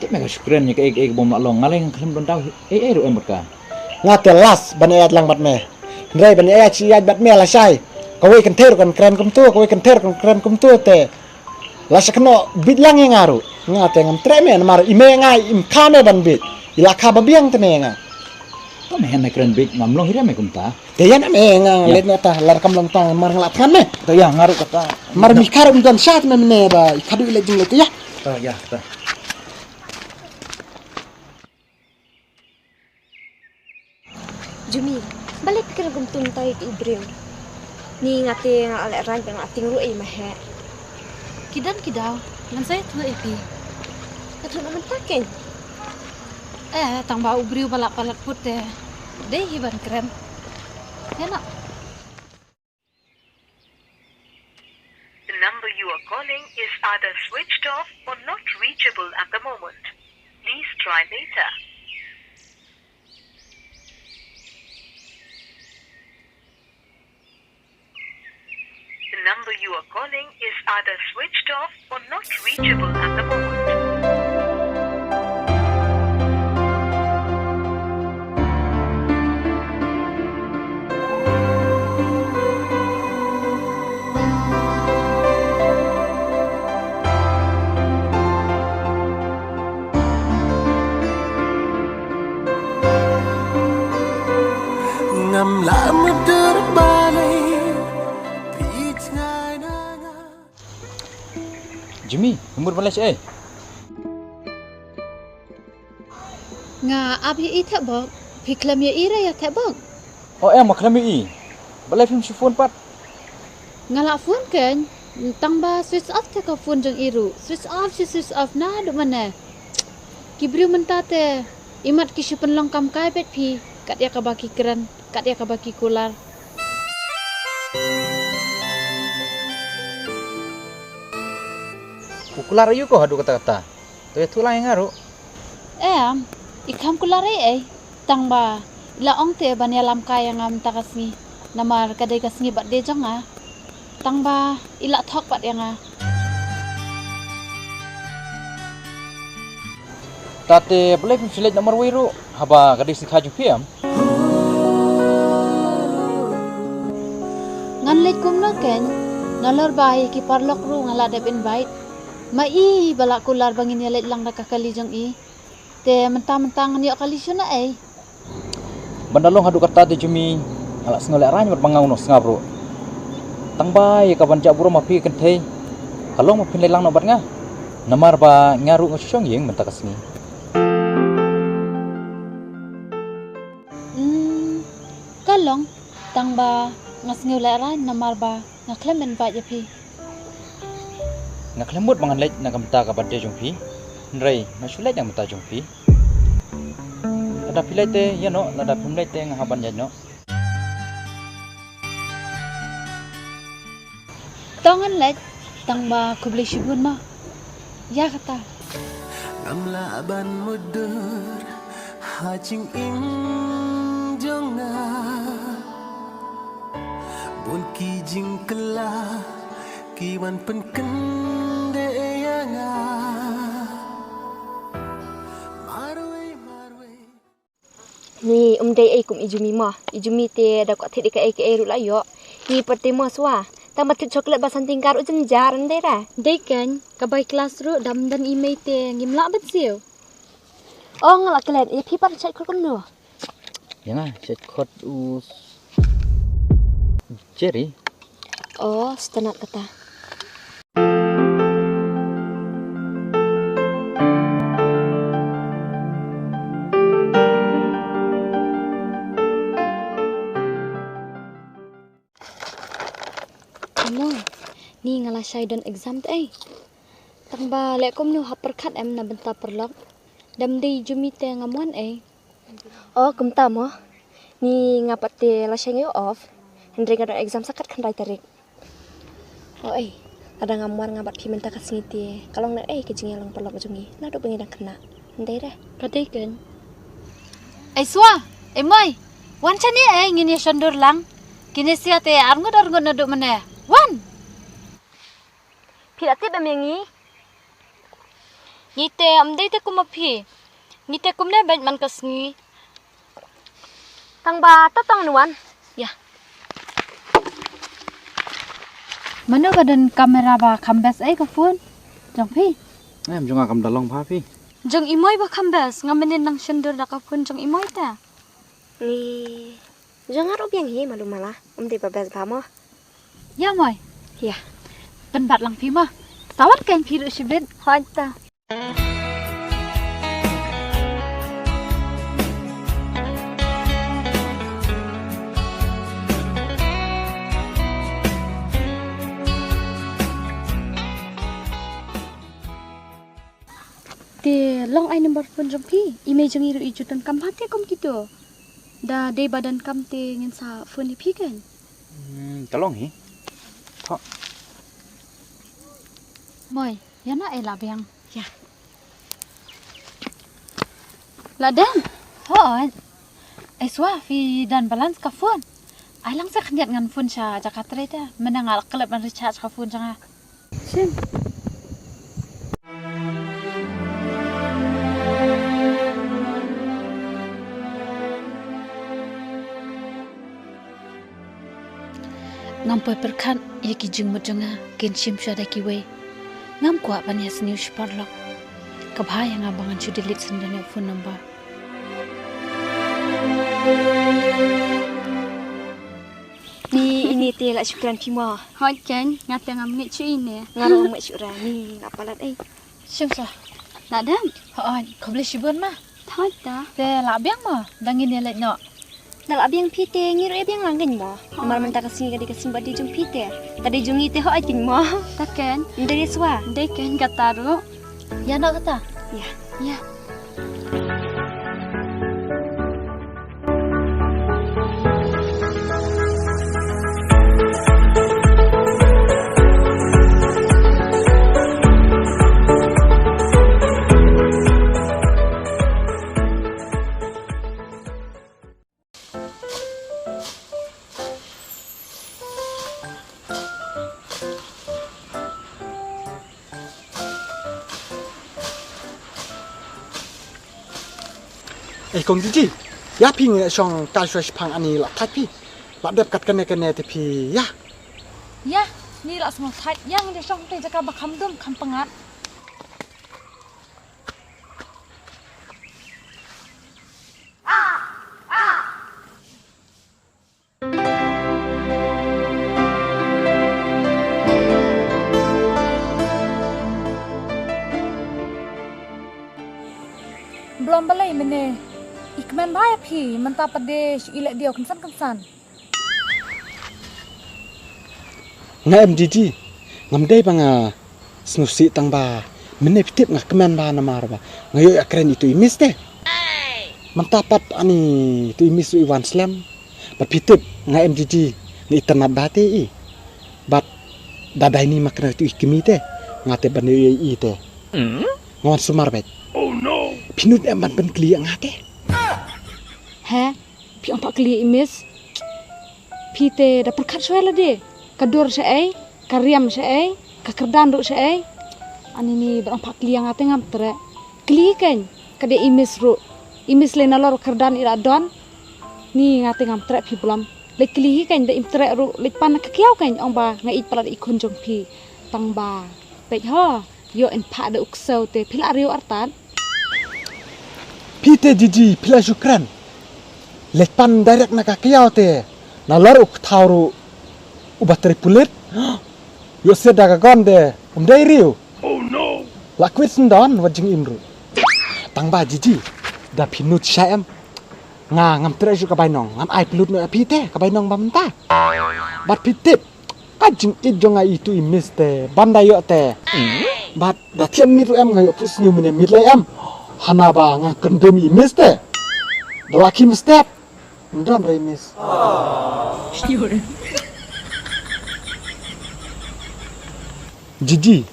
Tip me ka shu kren ïa kaei kaei ka bym lah long, nga lei ngam khlem don daw hi ei ei ruh em bad ka. Nga te las ban ïaid lang bad me. Hynrei ban ïaid shi ïaid bad me lashai. Kawei kynthei ruh kan kren kumto, kawei kynthei ruh kan kren kumto te. Lashai kynnoh bit lang ïa nga ruh. Nga te ngam treh me namar i mei nga im kha me ban bit. I la kha ba biang te me nga. To me hynrei kren bit ngam long hi re me kumta. Te ïa na me nga leit noh ta lar kam long ta mar nga la thngan me. To ïa nga ruh kata. Mar mi kha ruh um don sha te me ne ba i kha duh i leit jingleit te ïa. To ïa ta. Jumi, balei phi kren kumto mynta ïa u briew? Ni nga te nga lehrain ba nga tieng ruh ïa ma heh. Ki don ki daw, ngan sa ïathuh ïa phi. Ïathuh noh mynta kein. Eh, tang ba u briew ba la palat put te dei hi ban kren. Ïa noh. Either switched off or not reachable at the moment. Please try later. The number you are calling is either switched off or not reachable at the moment. Ngam lah mudar balei phi jngai na nga. Jimmy, mut balei eh? Nga ap ïa i theh bok, phi khlem ïa i re ïa theh bok. Oh em, nga khlem ïa i. Balei phim shu phone pat? Nga lah phone kein, tang ba switch off te ka phone jong i ruh. Switch off, shi switch off naduh mynne. Ki briew mynta te, imat ki shu pynlong kam kai beit phi, kat ïa kaba ki kren, kat ïa kaba ki kular. U kular aïu ko haduh katta katta? To ïathuh lang ïa nga ruh. Em, i kham kular ei ei. Tang ba i la ong te ban ïalam kai ïa nga mynta ka sngi. Namar ka dei ka sngi birthday jong nga. Tang ba i la thok pat ïa nga. Tate balei phim shu leit noh marwei ruh haba ka dei sngi kha jong phi em? Ngan leit kumno kein, nalor ba ïa ki paralok ruh nga la dep invite. Ma i ba la kular ba ngin ïaleit lang da ka kali jong i. Te mynta mynta ngan ïoh kali shano ei? Ban da long haduh katta te Jimmy, nga la sngew lehraiñ bad ma nga u nongsngap ruh. Tang ba ïa ka ban jah burom ma phi kynthei, ka long ma phin leit lang noh bad nga. Namar ba nga ruh nga shu shong ïing mynta ka sngi. Hmm, ka long, tang ba nga sngew lehraiñ namar ba nga khlem invite ïa phi. Nga khlem mut ba ngan leit na ka bynta ka birthday jong phi. Hynrei nga shu leit na ka bynta jong phi. Lada phi leit te ïa noh, lada phim leit te nga hap ban ïaid noh. To ngan leit, tang ba khublei shibun mo. Ïa kata. Ngam lah ban mudui ha jingim jong nga. Bun ki jingkylla ki wan pynkynduh ïa nga. Marwei, marwei. Ni um dei ei kum i Jimmy mo. I Jimmy te da kwah thied ïa kaei kaei ruh la ïoh. Ni pat te mo shuwa. Tang ba thied chocolate ba san tyngka ruh jynjar, ym dei re? Dei kein, ka bai klas ruh da ym don i mei te ngim lah ban siew. Oh, nga la klet, ïa phi pat shait khot kumno? Ïa nga shait khot u s-, Jerry. Oh, sngewtynnat kata. Hello. Ni nga la shai don exam te ei. Tang ba leh kumno ha pyrkhat em na bynta paralok. Da ym dei Jimmy te ngam wan ei. Oh, kumta mo. Ni nga pat te la shai nga ïoh off. Hynrei nga don exam sa kat khyndai tarik. Oh ei, lada ngam wan nga bad phi mynta ka sngi te ka long na ei ka jingïalong paralok jong ngi naduh ba ngi dang khynnah. Ym dei re? Ka dei kein. Ei shuwa, ei moi. Wan shane ei ngin ïa shondur lang. Kine sia te arngut arngut naduh mynne. Wan. Phi la tip em ïa ngi? Ngi te ym dei te kum ma phi. Ngi te kumne beit man ka sngi. Tang ba ta tang ngan wan. Ïa. Mano ba don kamera ba kham best ei ka phone jong phi? Em, jong nga kam da long bha phi. Jong i moi ba kham best, nga mynnin nang shondur da ka phone jong i moi te. Ni jong nga ruh biang hi malu mala, ym dei ba best bha mo. Ïa moi. Ïa. Pynbat lang phi mo. Sa wan kein phi ruh shibit. Hooid ta. Te long ai number phone jong phi? I mei jong i ruh i ju donkam bha te kum kito. Da dei ba donkam te ngin sa phone ïa phi kein. Hmm, ka long hi. Tho. Moi, ïa na ei la biang. Ïa. La dang. Hooid. Ei swa phi don balance ka phone. Ai lang sa khyndiat ngan phone sha jaka trei te. Mynne nga la klet ban recharge ka phone jong nga. Shin. Ngam poi pyrkhat ïa ki jingmut jong nga kin shim shuwa da kiwei. Ngam kwah ban ïa sniew shi paralok. Ka bha ïa nga ba ngan shu delete shen da ïa phone number. Ni ini te la shu kren phi mo. Hooid keiñ, nga te ngam ngeit shuh ine. Nga ruh ngam ngeit shuh re, ni la palat ei. Shim sa. La dang. Hooid, khublei shibun ma. Hooid ta. Te la biang mo, dang ngin ïa leit noh. Da la biang phi te ngi ruh ïa biang lang keiñ mo. Namar mynta ka sngi ka dei ka sngi birthday jong phi te. Ka dei jong ngi te hooid keiñ mo. Ta keiñ. Ym dei swa. Dei keiñ kata ruh. Ïa noh kata. Ïa. Ïa. Ei kong Didi, ïa phi ngi shong kai shuwa shiphang ani la thait phi. La dep kat kane kane te phi ïa. Ïa, ni la sngewthait ïa ngi shong te jaka ba kham dum kham pyngat. Blom balei mynne i kmen bha ïa phi mynta pat de shu i leh diaw kynsan kynsan. Nga em Didi, ngam dei ba nga sngewsih tang ba mynne phi tip nga kmen bha namar ba nga ïoh ïa kren ïa itu i miss te. Mynta pat ani itu i miss ruh i wan slem. Bad phi tip nga em Didi nga itynnad bha te i. Bad da dei ni ma kren ïa itu i kmie te nga te ban ïoh ïa i te. Nga wan sumar beit. Phi nud em ban pynkylli ïa nga te. He, phi ong pat kylli ïa i miss. Phi te da pyrkhat shuwa lade. Ka dur shaei, ka riam shaei, ka kyrdan ruh shaei. Ani ni ba ong pat kylli ïa nga te ngam treh. Kylli keiñ, ka dei i miss ruh. I miss lei nalor kyrdan i la don. Ni nga te ngam treh phi Blom. Leit kylli hi keiñ da im treh ruh, leit pan ka kiaw keiñ ong ba nga ïeit palat i khun jong phi. Tang ba. Peit ho, ïoh in phah da u ksew te phi la riew artat. Phi te Didi, phi la shu kren. Leit pan direct na ka kiaw te. Nalor u kthaw ruh uba trei pulit. Ïoh siat da ka gon de, um dei riew. La kwit sendon wat jingim ruh. Tang ba Didi, da phi nud sha em. Nga ngam treh shuh ka bainong, ngan ai pynlut noh ïa phi te ka bainong ba mynta. Bad phi tip, ka jingïeit jong nga ïa itu i miss te ban da ïoh te. Bad da thied miet ruh em nga ïoh put sniew mynne miet lei em. Hana ba nga kyndem ïa i miss te. Da la khie mynstep. Ym don re i miss. Didi,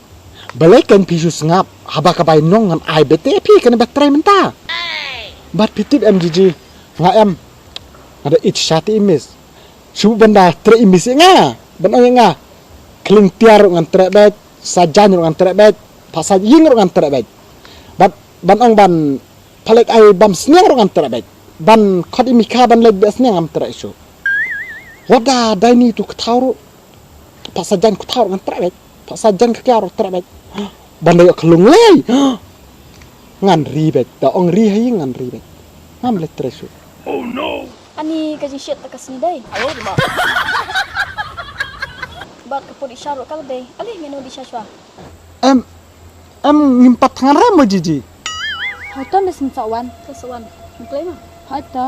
balei kan phi shu sngap haba ka bainong ngan ai beit te ïa phi kane ba trei mynta. Bad phi tip em Didi, nga em, nga da ïeit sha te i miss. Shu ban da treh i miss ïa nga, ban ong ïa nga. Khlieng tiar ruh ngan treh beit, sajan ruh ngan treh beit, phah sajieng ruh ngan treh beit. Bad ban ong ban pha leit ai bam sniang ruh ngan treh beit. Ban khot i Mikha ban leit beh sniang ngam treh shuh. Wat da dei ni tu kthaw ruh. Phah sajan kthaw ruh ngan treh beit. Phah sajan ka kiaw ruh treh beit. Ban da ïoh ka lunglei. Ngan ri beit. Da ong ri ha ïing ngan ri beit. Ngam leit treh shuh. Ani ka jingshitom ta ka sngi dei. Bad ka pud i sha ruh ka la dei. Ale ngin nud i sha shuwa. Em, em ngim pat thngan re mo Didi. Hoi to miss, ngin sa wan. Ka sa wan. Ngin kloi ma. Hoi to.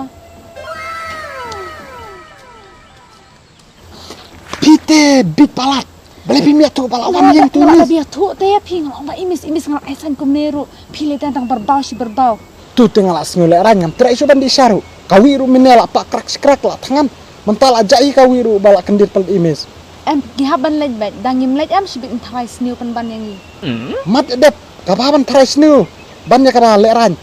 Phi te bit palat. Balei phim ïathuh ba la wan ïing tu miss. Nga la ïathuh te ïa phi, nga la ong ba i miss, i miss, nga la ai sign kumne ruh. Phi lei tang tang barbaw shi barbaw. Tu te nga la sngew lehraiñ, ngam treh shuh ban dih sha ruh. Kawi ruh mynne la pah krak shi krak la thngan. Mynta la jai kawi ruh ba la kyndit palat i miss. Em, ngi hap ban leit beit, da ngim leit em shibit yn tharai sniew pynban ïa ngi. Mat dep, kaba hap ban tharai sniew ban ïa kaba lehraiñ.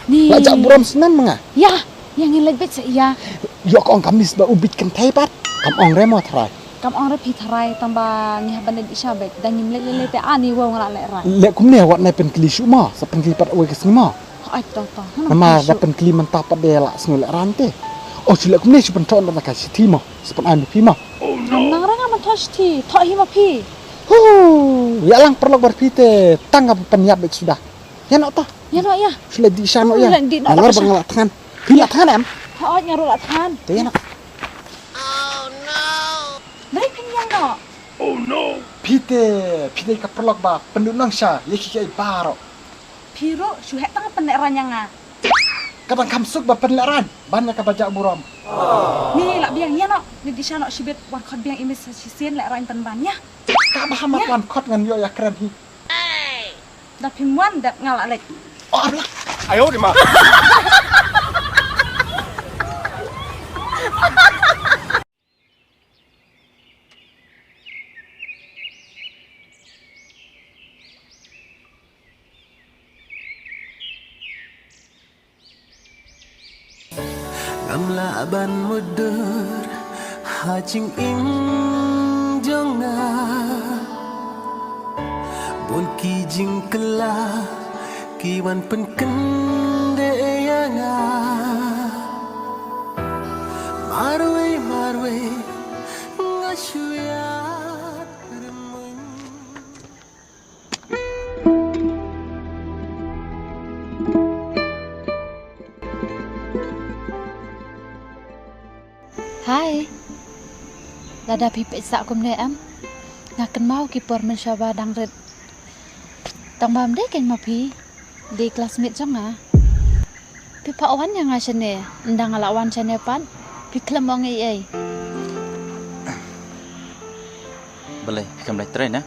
Ni. La jah burom snem ma nga. Ïa, ïa ngin leit beit sa ïa. Ïoh ka ong ka miss ba u bit kynthei pat. Kam ong re mo tharai. Kam ong re phi tharai tang ba ngi hap ban leit dih sha beit. Da ngim leit leit leit te ani wow nga la lehraiñ. Leh kumne wat nai pynkylli shuh mo, sa pynkylli pat wei ka sngi mo. Ai to to. Namar da pynkylli mynta pat de la sngew lehraiñ te. Oh shu leh kumne shu pynthok na ka shithi mo. Sa pyn-ai ma phi mo. Nang rang nga mynta shithi, thok hi ma phi. Hu, ïa lang paralok bad phi te tang ka pynïap beit suda. Ïa noh ta. Ïa noh ïa. Shu leh dih sha noh ïa. Leh dih noh. Nalor ba nga la thngan. Phi la thngan em? Hooid nga ruh la thngan. Te ïa noh. Dei phin ïa noh. Phi te, phi dei ka paralok ba pynduh nong sha ïa ki kiei baroh. Phi ruh shu heh tang pynlehraiñ ïa nga. Ka dang kham suk ba pynlehraiñ ban ïa kaba jah burom. Ni lah biang ïa noh, ni dih sha noh shibit wan khot biang i miss shisien lehraiñ pynban ïa. Kaba ha mat wan khot ngan ïoh ïa kren hi. Da phim wan dep nga la leit. Oh, abla. Ayo di ma. Ngam lah ban mudui ha jingim jong nga. Bun ki jingkylla ki wan pynkynduh ïa nga. Marwei marwei nga shu ïa Hai. Lada phi peit sah kumne em? Nga kynmaw ki por mynshuwa ba dang rit. Tang ba ym dei kein ma phi. Dei classmate jong nga. Phi phah wan ïa nga shane, ynda nga la wan shane pat phi khlem ong ei ei. Balei phi khlem leit trei ne?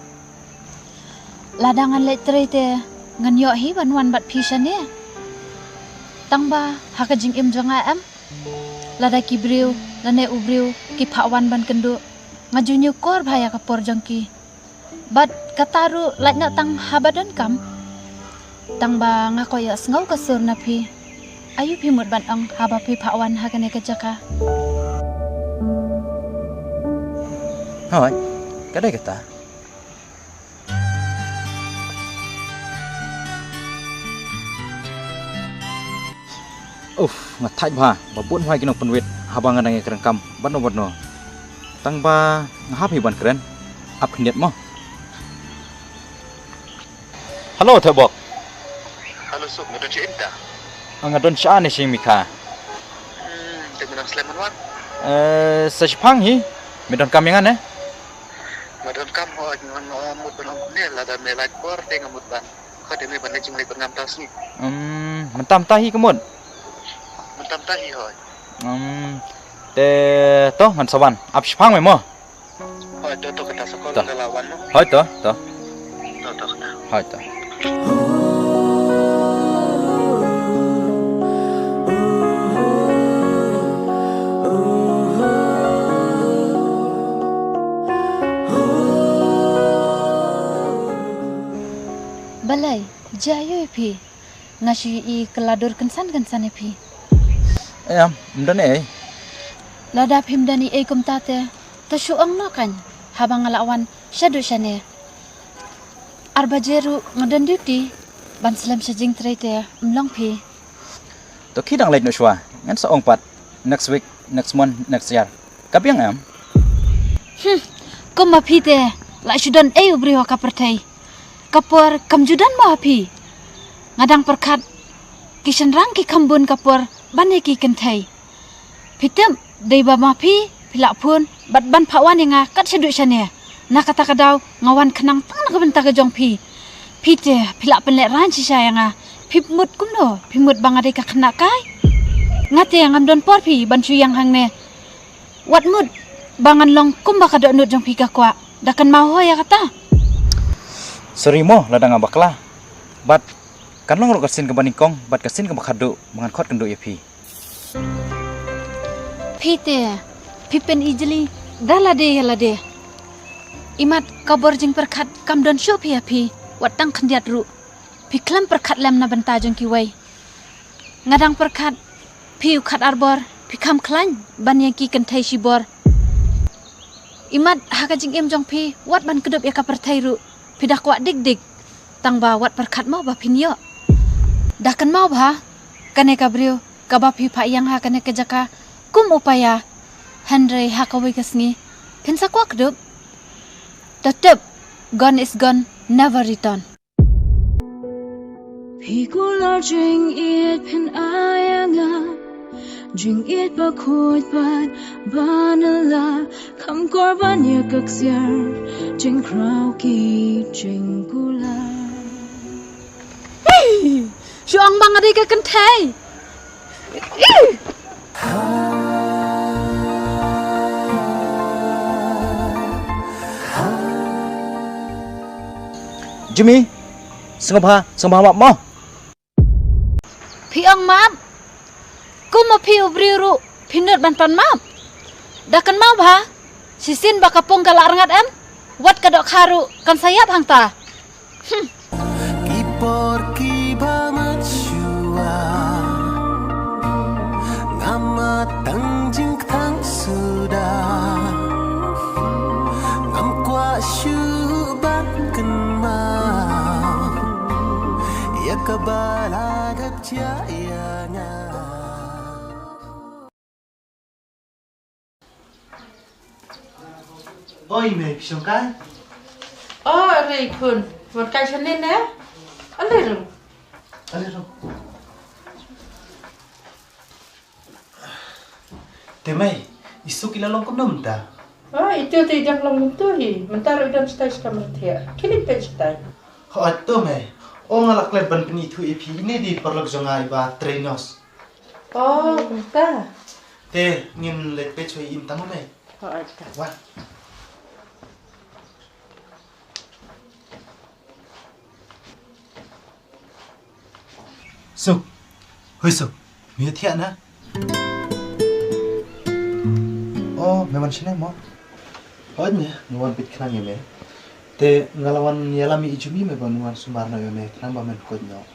Lada ngan leit trei te ngan ïoh hi ban wan bad phi shane. Tang ba ha ka jingim jong nga em, lada ki briew lane u briew ki phah wan ban kynduh, nga ju ñiewkor bha ïa ka por jong ki. Bad kata ruh lait noh tang haba donkam. Tang ba nga kwah ïohsngew ka sur na phi. Aïu phi mut ban ong haba phi phah wan ha kane ka jaka? Hooid, ka dei kata. Uff, nga thait bha ba bun bha ki nongpynwit haba nga dang ïakren kam bad no bad no. Tang ba nga hap hi ban kren. Ap khyndiat mo. Hello Thebok. Hello Suk, nga don sha ïing ta? Nga don sha ne sha ïing Mikha. Hmm, te me nang slem man wan? Eh, sa shipang hi. Me don kam ïa nga ne? Nga don kam ho, nga mut ban ong kumne, lada me lait por te nga mut ban Ka dei me ban leit jingleit ban ngam ta sngi. Hmm, mynta mynta hi ka mut. Mynta mynta hi hoi. Hmm, te to ngan sa wan. Ap shipang me mo. Hoi to to kata sa kol. To. Ka la wan mo. Hoi to to. To to kata. Hoi to. Balei? Jia ïoh ïa phi. Nga shu ïohi ka la dur kynsan kynsan ïa phi. Em, ym don ei. Lada phim don ei kumta te, to shu ong noh kan. Haba nga la wan shaduh shane. Ar baje ruh nga don duty ban slem sha jingtrei te ym long phi. To khie dang leit noh shuwa. Ngan sa ong pat next week, next month, next year. Ka biang em? Hmm, kum ma phi te la shu don ei u briew ha ka pyrthei. Ka por kam ju don mo ha phi. Nga dang pyrkhat ki shynrang ki kham bun ka por ban ïa ki kynthei. Phi tip dei ba ma phi phi la phone bad ban phah wan ïa nga kat shaduh shane. Na kata ka daw nga wan khnang tang na ka bynta ka jong phi. Phi te phi la pynlehraiñ shisha ïa nga. Phi mut kumno? Phi mut ba nga dei ka khynnah kai? Nga te ngam don por phi ban shu ïeng hangne. Wat mut ba ngan long kumba ka dohnud jong phi ka kwah. Da kynmaw ho ïa kata. Sorry mo lada nga bakla. Bad kan long ruh ka sien kaba nyngkong bad ka sien kaba khatduh ba ngan khot kynduh ïa phi. Phi te phi pynijli da lade ïa lade. Imat ka bor jingpyrkhat kam don shuh phi ïa phi, wat tang khyndiat ruh. Phi khlem pyrkhat lem na bynta jong kiwei. Nga dang pyrkhat, phi u khat arbor, phi kham khlaiñ ban ïa ki kynthei shibor. Imat ha ka jingim jong phi, wat ban kdup ïa ka pyrthei ruh, phi da kwah dik dik. Tang ba wat pyrkhat mo ba phin ïoh. Da kynmaw bha, kane ka briew, kaba phi phah ïeng ha kane ka jaka, kum u paia, hynrei ha kawei ka sngi, phin sa kwah kdup. To tip, gone is gone, never return. Phi kular jingïeit phin ai ïa nga, jingïeit ba khuid bad ba nyngkong, kham kor ban ïa ka ksiar, jingkhraw ki jingkular. Hey! Shu ong ba nga dei ka kynthei. Ih! Jimmy, sngewbha, sngewbha map mo. Phi ong map? Kum ma phi u briew ruh, phi nud ban pan map. Da kynmaw bha, shisien ba ka pung ka la rngat em, wat ka dohkha ruh kan sa ïap hangta. Hmm. Ki por kiba mynshuwa, ngam ïa tang jingkthang suda. Ngam kwah shuh ban kynmaw ïa kaba la dep jia ïa nga. Oi, mei, phi shong kai? Oh, ale khun. Wan kai shane ne? Ale rung. Ale rung. Te mei, i Suk i la long kumno mynta? Oh, itu te i dang long kumto hi. Mynta ruh i don shatai sha kamra thiah. Khie leit peit shatai. Hooid to mei. Oh, nga la klet ban pynithuh ïa phi, ine i dei i paralok jong nga i ba Trenos. Oh, kumta. Te ngin leit peit shuwa ïa i mynta mo mei. Hooid ta. Wan. Suk. Hoi Suk. Me thiah na? Oh, me wan shane mo? Hooid me, nga wan peit khnang ïa me. Te nga la wan ïalam ïa i Jumi me ba me wan sumar noh ïa me khnang ba men koit noh.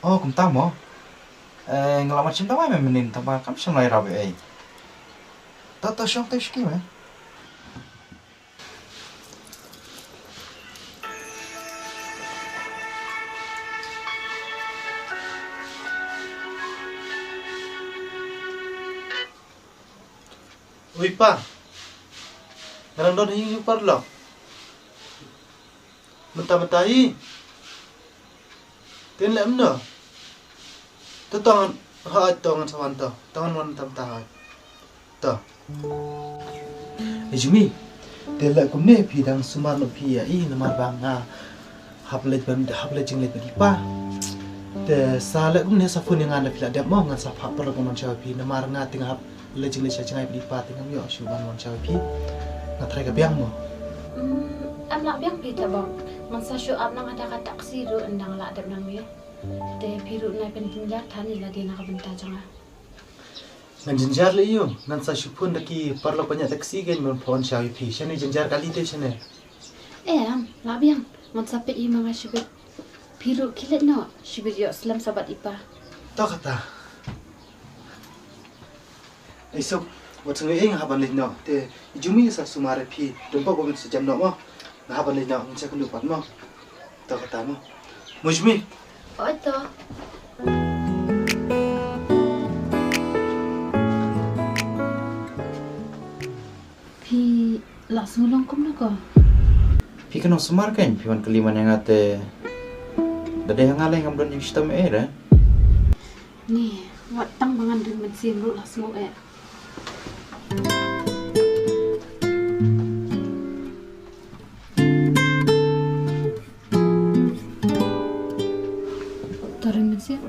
Oh, kumta mo? Eh, nga la wan shim dawai me mynnin tang ba kam shym la ïarap ei ei. To to shong te shuki me. Ui pa, nga dang don ha ïing u paralok. Mynta mynta hi. Te leh mynno? To tang, hooid to ngan sa wan to. To ngan wan mynta mynta hooid. To. Eh Jumi, te leh kumne phi dang sumar noh phi ïa i namar ba nga hap leit ban, hap leit jingleit bad i pa. Te sa leh kumne sa phone ïa nga lada phi la dep mo, ngan sa phah paralok ban wan shaw ïa phi namar nga te nga hap leit jingleit sha jngai bad i pa te ngam ïoh shuh ban wan shaw ïa phi. Nga tharai ka biang mo. Hmm, em lah biang phi te bok. Ngan sa shu ap nang ha da ka taxi ruh ynda nga lah dep nang ïa. Te phi ruh nai pynjynjar than ïa lade na ka bynta jong nga. Ngan jynjar leh ïa u, ngan sa shu phone da ki paralok ba ñiah taxi kein ban phah wan shaw ïa phi. Shane jynjar kali te shane. Em, lah biang, ngan sa peit ïa ma nga shibit. Phi ruh khie leit noh, shibit ïoh slem sa bad i pa. To kata. Ei Suk, wat sngew ei nga hap ban leit noh. Te i Jumi sa sumar ïa phi, dang pok ba men sa jem noh mo. Nga hap ban leit noh, ngin sa kynduh pat mo. To kata mo. Mo Jumi. Oi to. Phi la sngew long kumno ko? Phi kynnoh sumar kein, phi wan kylli man ïa nga te. Da dei ha nga lei ngam don jingshitom ei re. Ni, wat tang ba ngan ring mynsiem ruh la sngew eh. To ring mynsiem.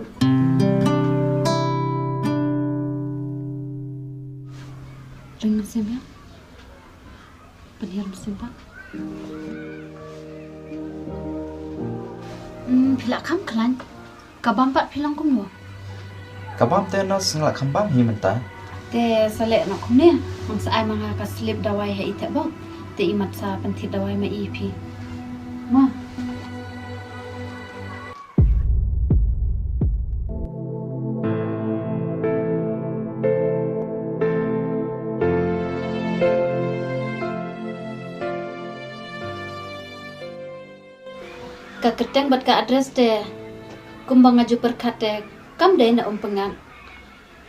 Ring mynsiem ïa. Pynhiar mynsiem pat. Hmm, phi la kham khlaiñ. Ka bam pat phi long kumno? Ka bam te nurse nga la kham bam hi mynta. Te sa leh noh kumne, ngan sa ai ma nga ka slip dawai ha i te bok. Te i mat sa pynthit dawai ma i phi. Ma. Ka kyrteng bad ka address te kumba nga ju pyrkhat te kam dei na Umpyngat.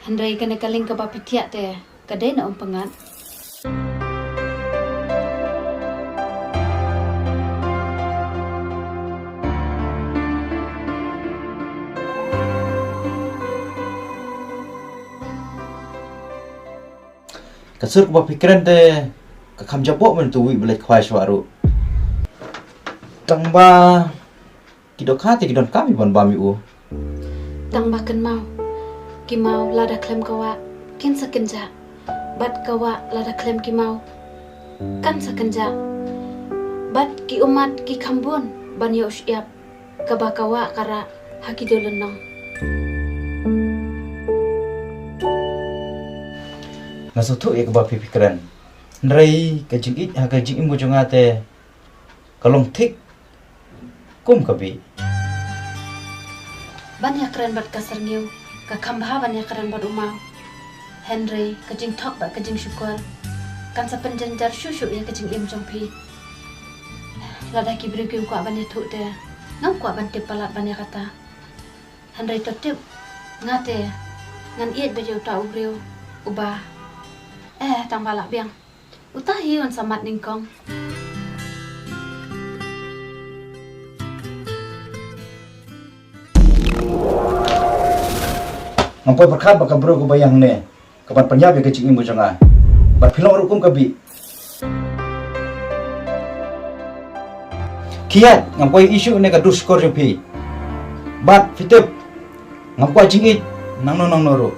Hynrei kane ka link kaba phi thiah te ka dei na Umpyngat. Ka sur kaba phi kren te ka kham jaboh mynta u wei ba leit khwai shuwa ruh. Tang ba ki dohkha te ki donkam i ban bam ïa u. Tang ba kynmaw, ki maw lada khlem ka wah kin sa kynjah, bad ka wah lada khlem ki maw kan sa kynjah. Bad ki ummat ki kham bun ban ïoh shyiap kaba ka wah ka rah ha ki doh lynnong. Nga sngewthuh ïa kaba phi phi kren. Hynrei ka jingïeit ha ka jingim ka jong nga te ka long thik kum ka bih. Ban ïakren bad ka syrngiew ka kham bha ban ïakren bad u maw. Hynrei ka jingthok bad ka jingshukor kan sa pynjynjar shuh shuh ïa ka jingim jong phi. Lada ki briew kim kwah ban ïathuh te ngam kwah ban tip palat ban ïa kata. Hynrei to tip nga te ngan ïeit beit ïa uta u briew uba, eh, tang ba lah biang. Uta hi un sa mat nyngkong. Ngam poi pyrkhat ba ka briew kaba ïeng ne ka ban pynïap ïa ka jingim ka jong nga. Bad phi long ruh kum ka bih. Khie ïaid, ngam kwah issue ne ka dur shukor jong phi. Bad phi tip, ngam kwah jingïeit nangno nangno ruh.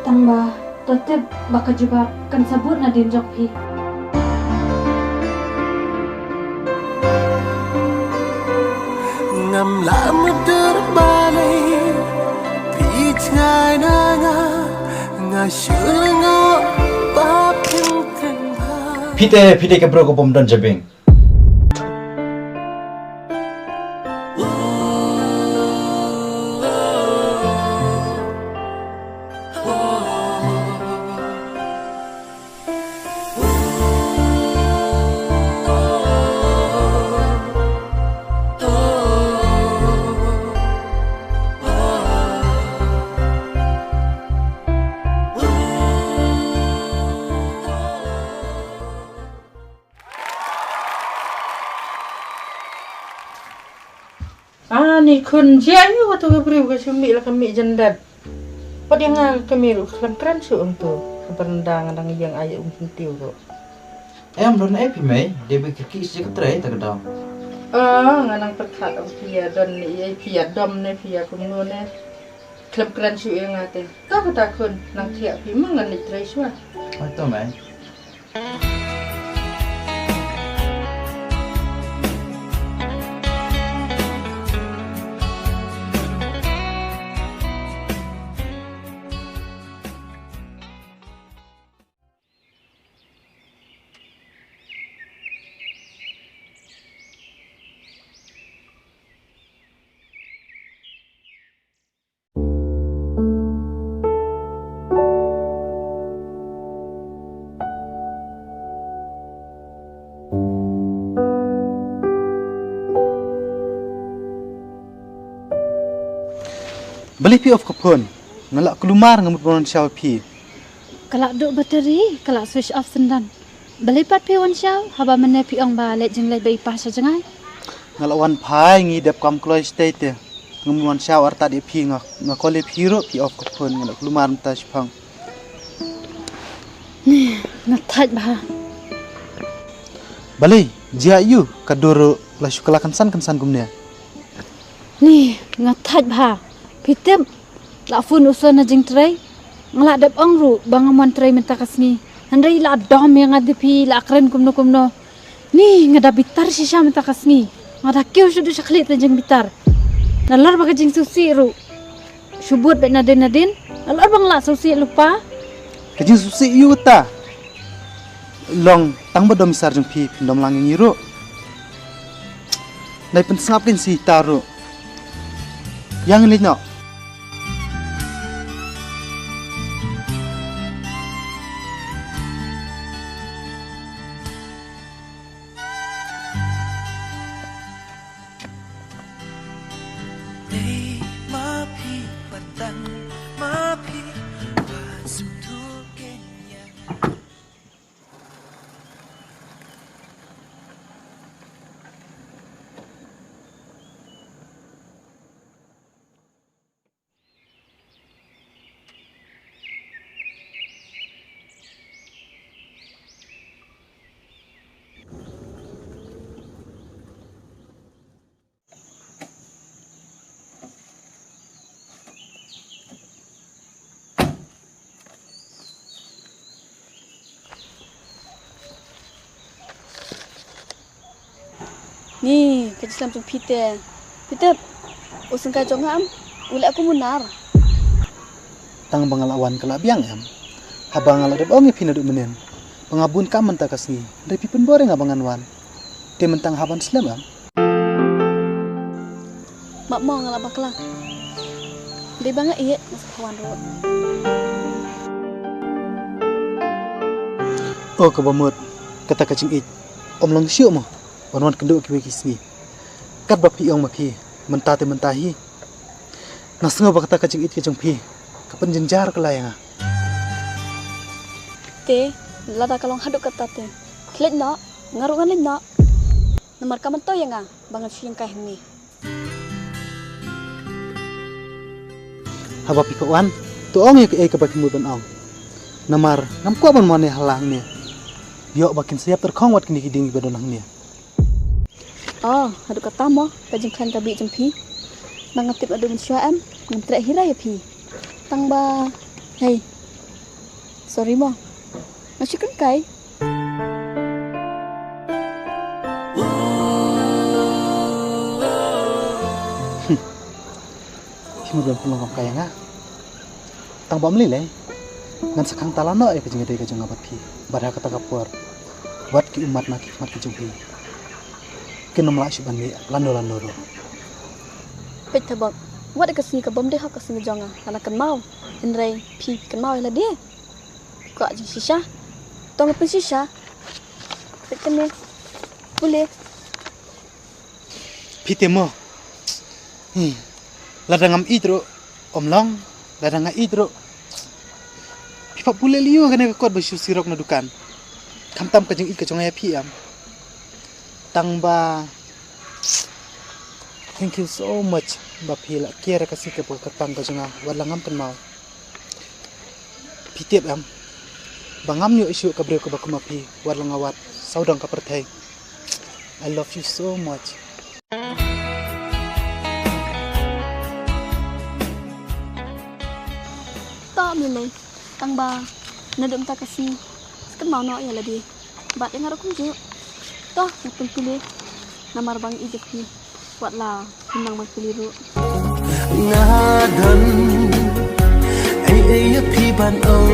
Tang ba to tip ba ka jubab kan sa bud nadien jong phi. Ngam lah mutdur balei phi jngai na nga, nga shu lyngngoh ba phin kren bha. Phi te, phi dei ka briew ka bym don jabieng. Ani khun, jia ïa katu ka briew ka shu mih la ka mih jyndat. Pat ïa nga ka mih ruh khlem kren shuh ong tu. Ka baranda nga dang ïeng ai um syntiew ruh. Em don ai phi mei, dei ba ki ki shi ka trei ta ka dam. Ah, nga nang pyrkhat ong phi ïa don ne ïa phi ïa dom ne phi ïa kumno ne. Khlem kren shuh ïa nga te. Ka kata khun nang thiah phi ma ngan leit trei shuwa. Oi to mei. Balei phi off ka phone? Nga la kulmar, nga mut ban wan shaw phi. Ka la duh battery, ka la switch off syndon. Balei pat phi wan shaw, haba mynne phi ong ba leit jingleit ba i pa sha jngai. Nga la wan phai, ngi dep kam kloi shatei te. Nga mut wan shaw artat ïa phi, nga, nga call ïa phi ruh phi off ka phone, nga la kulmar mynta shipang. Ni, nga thait bha. Balei, jia ïa u, ka dur ruh la shu kylla kynsan kynsan kumne. Ni, nga thait bha. Phi tip, la phone u Son na jingtrei. Nga la dep ong ruh ba ngam wan trei mynta ka sngi. Hynrei la dom ïa nga da phi, la kren kumno kumno. Ni, nga da bitar shisha mynta ka sngi. Nga da kiew shuh sha khlieh te jingbitar. Nalor ba ka jingsngewsih ruh shu bud beit nadien nadien. Nalor ba nga la sngewsih lypa. Ka jingsngewsih ïa u ta. Long tang ba dom i sar jong phi, phin dom lang ïa ngi ruh. Dei pynsngap kein shi tar ruh. Ïa ngin leit noh. Ni, ka jingslem jong phi te. Phi tip, u syngkai jong nga em, u leh kum u nar. Tang ba nga la wan ka la biang em. Haba nga la dep ong ïa phi naduh mynnin ba nga bun kam mynta ka sngi, hynrei phi pynbor ïa nga ba ngan wan. Te mynta nga hap ban slem em. Map mo, nga la bakla. Dei ba nga ïeit, nga sa wan ruh. Oh, kaba mut, kata ka jingïeit ym long shuh mo ban wan kynduh kiwei ki sngi. Katba phi ong ma phi, mynta te mynta hi. Nga sngew ba kata ka jingïeit ka jong phi ka pynjynjar ka la ïa nga. Te lada ka long haduh kata te, leit noh, nga ruh ngan leit noh. Namar kam myntoi ïa nga ba ngan shu ïeng kai hangne. Haba phi kwah wan, to ong ïa kaei kaba phi mut ban ong. Namar ngam kwah ban mane ha la hangne. Ïoh ba kin sa ïap tyrkhong wat kine ki dieng kiba don hangne. Oh, haduh kata mo ka jingkhlaiñ ka bih jong phi. Ba nga tip haduh mynshuwa em, ngam treh hi re ïa phi. Tang ba, hei, sorry mo. Nga shu kren kai. Phi mut ban pynlong kam kai ïa nga. Tang ba ym lei lei, ngan sa khang tala noh ïa ka jingïadei ka jong nga bad phi. Bad ha kata ka por, wat ki ummat na ki khmat ki jong phi kin ym lah shuh ban mih lano lano ruh. Peit Thabok, wat ïa ka sngi ka bym dei hok ka sngi jong nga, nga la kynmaw. Hynrei phi, phi kynmaw ïa lade. Kwah jingshisha. To nga pynshisha. Peit kane. Pule. Phi te mo. Hmm. Lada ngam ïeit ruh ym long, lada nga ïeit ruh. Phi pat pule lei ïa kane ka kot ba shu sirok na dukan. Khamtam ka jingïeit ka jong nga ïa phi em. Tang ba, thank you so much ba phi la care ka sngi kaba kyrpang ka jong nga wat la ngam kynmaw. Phi tip em ba ngam ïoh shuh ka briew kaba kum ma phi wat la nga wad sawdong ka pyrthei. I love you so much. To ym lei lei, tang ba naduh mynta ka sngi sa kynmaw noh ïa lade bad ïa nga ruh kumjuh. To nga pynpule namar ba nga ïeit ïa phi. Wat la phi nang ban pule ruh. Nga don ei ei ïa phi ban ong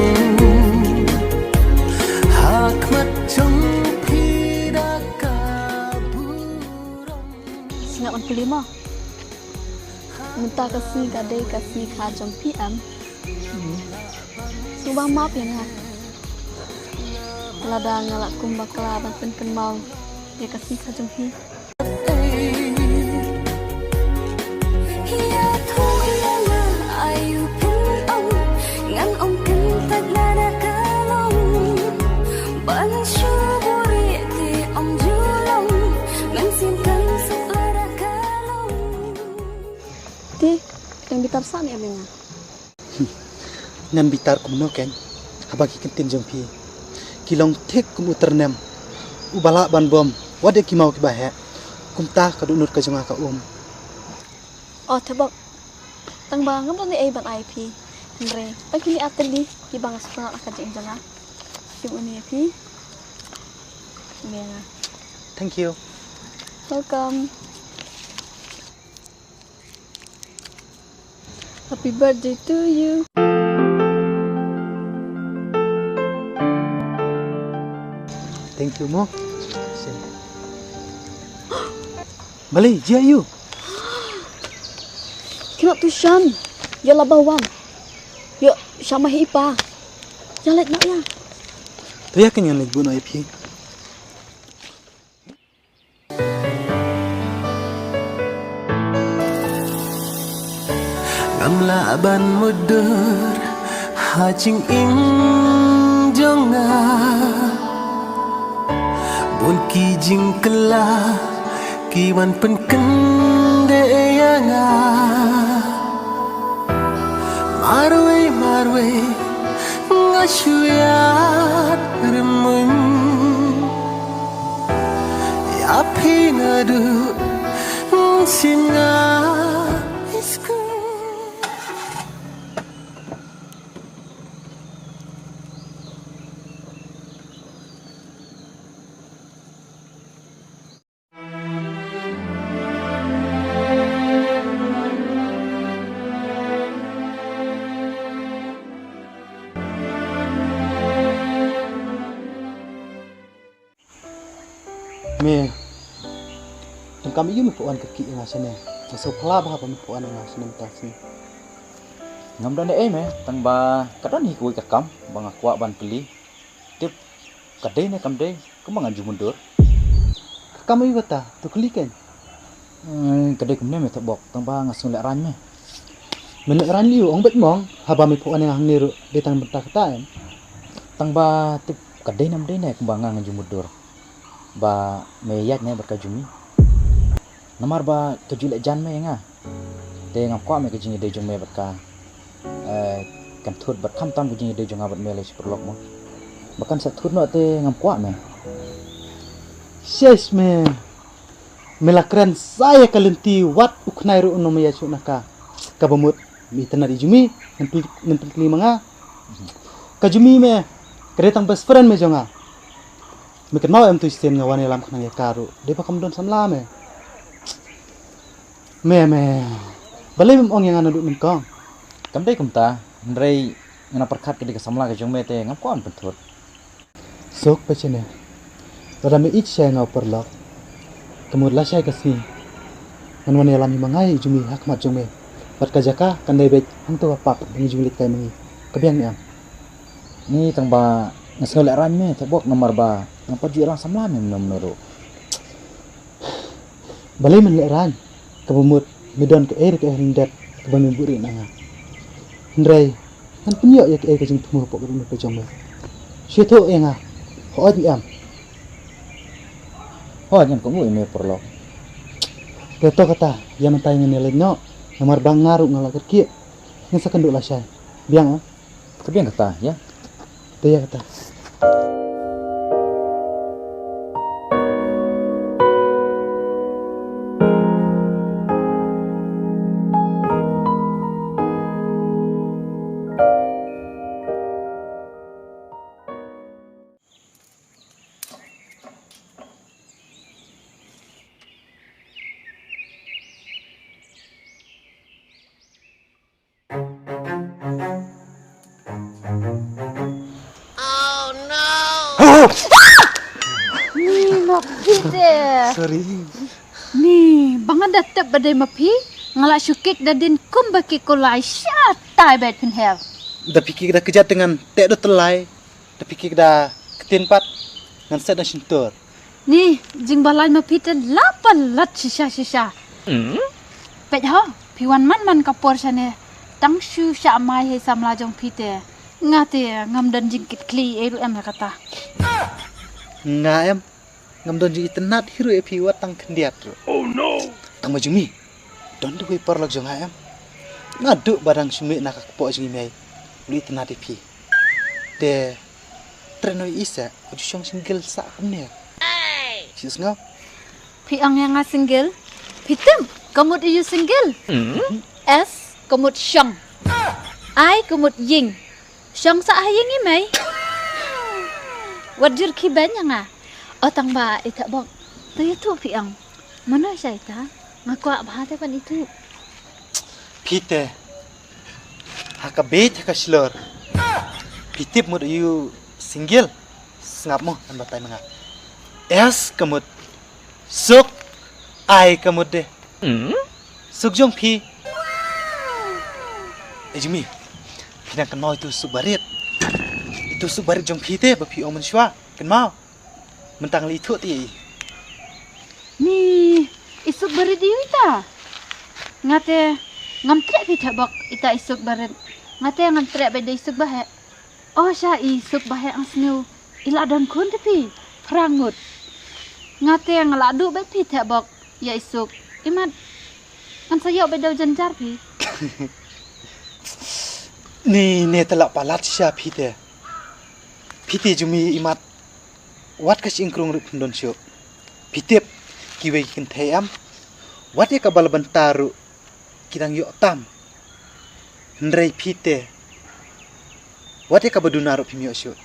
ha khmat jong phi da ka burom. Sngap ban pule mo. Mynta ka sngi ka dei ka sngi kha jong phi em. Sngewbha map ïa nga lada nga la kum bakla ban pynkynmaw ïa ka sngi kha jong phi. Te, nang bitar sah ne em ïa nga? Ngan bitar kumno kein, haba ki ktien jong phi ki long thik kum u tyrnem uba lah ban bom wat ïa ki maw kiba heh. Kumta ka dohnud ka jong nga ka um. Oh Thabok, tang ba ngam don ei ei ban ai phi, hynrei tang kine ar tylli kiba nga sngewtynnat ha ka jingim jong nga. Shim une ïa phi. Une ïa nga. Thank you. Welcome. Happy birthday to you. Thank you mo. Balei, jia ïu. Kino tu shan. Ïa laba wan. Ïa shama hi pa. Ïa leit noh ïa. To ïa ka ngan leit buh noh ïa phi. Ngam lah ban mutdur ha jingim jong nga. Bun ki jingkylla ki wan pynkyndeh ïa nga. Marwei marwei nga shu ïaid rymmem. Ïa phi naduh sien nga. Me, tang kam ïa me pha wan ka ki nga sene. Nga sngewphylla bha ba me pha wan nga sene mynta sngi. Ngam don ei me, tang ba ka don hi kawei ka kam ba nga kwah ban kylli. Tip, ka dei ne kam dei, kumba ngan ju mutdur. Ka kam aïu kata, to kylli kein. Hmm, ka dei kumne me Thepbok, tang ba nga sngew lehraiñ me. Me lehraiñ lei ong beit mong, haba me pha wan nga hangne ruh dei tang bynta kata em. Tang ba tip ka dei nam dei ne kumba nga ngan ju mutdur. Ba me ïaid ne bad ka Jumi. Namar ba ka ju leh jan me ïa nga. Te ngam kwah me ka jingïadei jong me bad ka, eh, kan thut bad khamtam ka jingïadei jong nga bad me lei shi paralok mo. Ba kan sa thut noh te ngam kwah me. Shush me. Me la kren sa ïa ka lynti wat u khnai ruh un ym ïa shuh na ka. Kaba mut me itynnad ïa Jumi, ngan pyn-, ngan pynkylli ma nga. Ka Jumi me, ka dei tang best friend me jong nga. Me kynmaw em tu shisien nga wan ïalam khnang ïa ka ruh. Dei ba kam don samla me. Me, me. Balei mem ong ïa nga naduh nyngkong? Kam dei kumta, hynrei nga nang pyrkhat ka dei ka samla ka jong me te ngam kwah ban pynthut. Suk peit shane. Lada me ïeit shisha ïa nga u paralok. Ka mut lashai ka sngi ngan wan ïalam hi ma nga ïa i Jumi ha khmat jong me. Bad ka jaka kan dei beit hangto ha park ba ngi ju leit kai ma ngi. Ka biang ne em? Ni tang ba nga sngew lehraiñ me, Thepbok, namar ba ngam pat ju ïalang samla me mynno mynno ruh. Balei men lehraiñ, kaba mut me don kaei re kaei ha lyndet kaba me buhrieh na nga. Hynrei ngan pynïoh ïa kaei ka jingthmu hapoh ka dohnud ka jong me. Shu ïathuh ïa nga, hooid ne em? Hooid, ngan kohnguh ïa me paralok. Te to kata, ïa mynta ngan ïaleit noh, namar ba nga ruh nga la kyrkieh. Ngan sa kynduh lashai. Biang em? Ka biang kata, ïa. Te ïa kata. Ni ma phi te. Sorry. Ni ba nga da tip ba dei ma phi, nga la shu kick da dien kumba kick kulai shatai beit phin hel. Da phi kick da kjat te ngan teh da tyllai. Da phi kick da ktien pat ngan set da shyntur. Ni, jingbalai ma phi te la palat shisha shisha. Peit ho, phi wan man man ka por shane. Tang shu shah mai hei samla jong phi te. Nga te ngam don jingkitkhlieh ei ruh em ïa kata. Nga em, ngam don jingitynnad hi ruh ïa phi wat tang khyndiat ruh. Tang ma jong me, don da uwei u paralok jong nga em. Naduh ba dang shu mih na ka kpoh jong i mei, u la itynnad ïa phi. Te, trai noh ïa i seh, u ju shong single sah kumne. Shisngew. Phi ong ïa nga single? Phi tip ka mut aiu single? S ka mut shong. I ka mut ïing. Shong sah ha ïing i mei. Wat jur khie beiñ ïa nga. O tang ba i Thepbok. To ïathuh phi ong. Mano shai ta? Nga kwah bha te ban ithuh. Phi te. Ha ka beit ha ka shlur. Phi tip mut aiu single. Sngap mo, ngan batai ma nga. S ka mut suk, I ka mut de. Suk jong phi. E Jumi, phi nang kynmaw itu suk barit. Itu suk barit jong phi te ba phi ong mynshuwa. Kynmaw. Mynta ngi la ithuh te. Ni, i suk barit ïa ita. Nga te ngam treh phi theh bok ita i suk barit. Nga te ngan treh beit da i suk baheh. O sha i suk baheh nga sngew i la don khun te phi. Phra ngut. Nga te nga la duh beit phi theh bok ïa i suk. Imat ngan sa ïoh beit da u jynjar phi. Ni ne te la palat sha phi te. Phi te Jumi imat. Wat ka shyieng krung ruh phin don shuh. Phi tip kiwei ki kynthei em. Wat ïa kaba la bynta ruh ki dang ïoh tam. Hynrei phi te wat ïa kaba duna ruh phim ïoh shuh.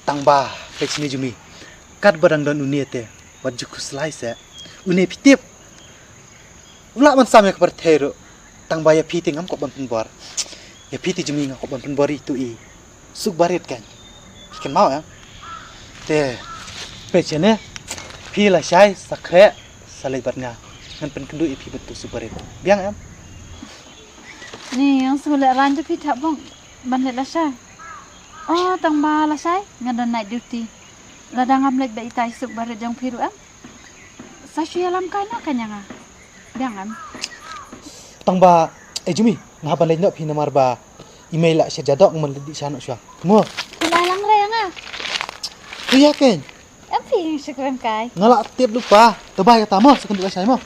Tang ba phi shini Jumi. Katba dang don une te wat ju khuslai seh. Une phi tip u lah ban sam ïa ka pyrthei ruh. Tang ba ïa phi te ngam kwah ban pynbor. Ïa phi te Jumi nga kwah ban pynbor ïa itu i suk barit kan. Phi kynmaw em? Te peit shane. Phi lashai sa khreh sa leit bad nga. Ngan pynkynduh ïa phi bad itu suk barit. Biang em? Ni, nga sngew lehraiñ te phi theh bok ban leit lashai. O, tang ba lashai nga don night duty. Lada ngam leit bad ita i suk barit jong phi ruh em? Sa shu ïalam kai noh kan ïa nga. Biang em? Tang ba, e Jumi, nga hap ban leit noh phi namar ba i mei la shet ja doh, nga man leit dih sha noh shuwa. Mo. Phi la lang re ïa nga. Phi ïa ken. Em phi ïa nga shu kren kai. Nga la tip lypa. To bye kata mo, sa kynduh lashai mo.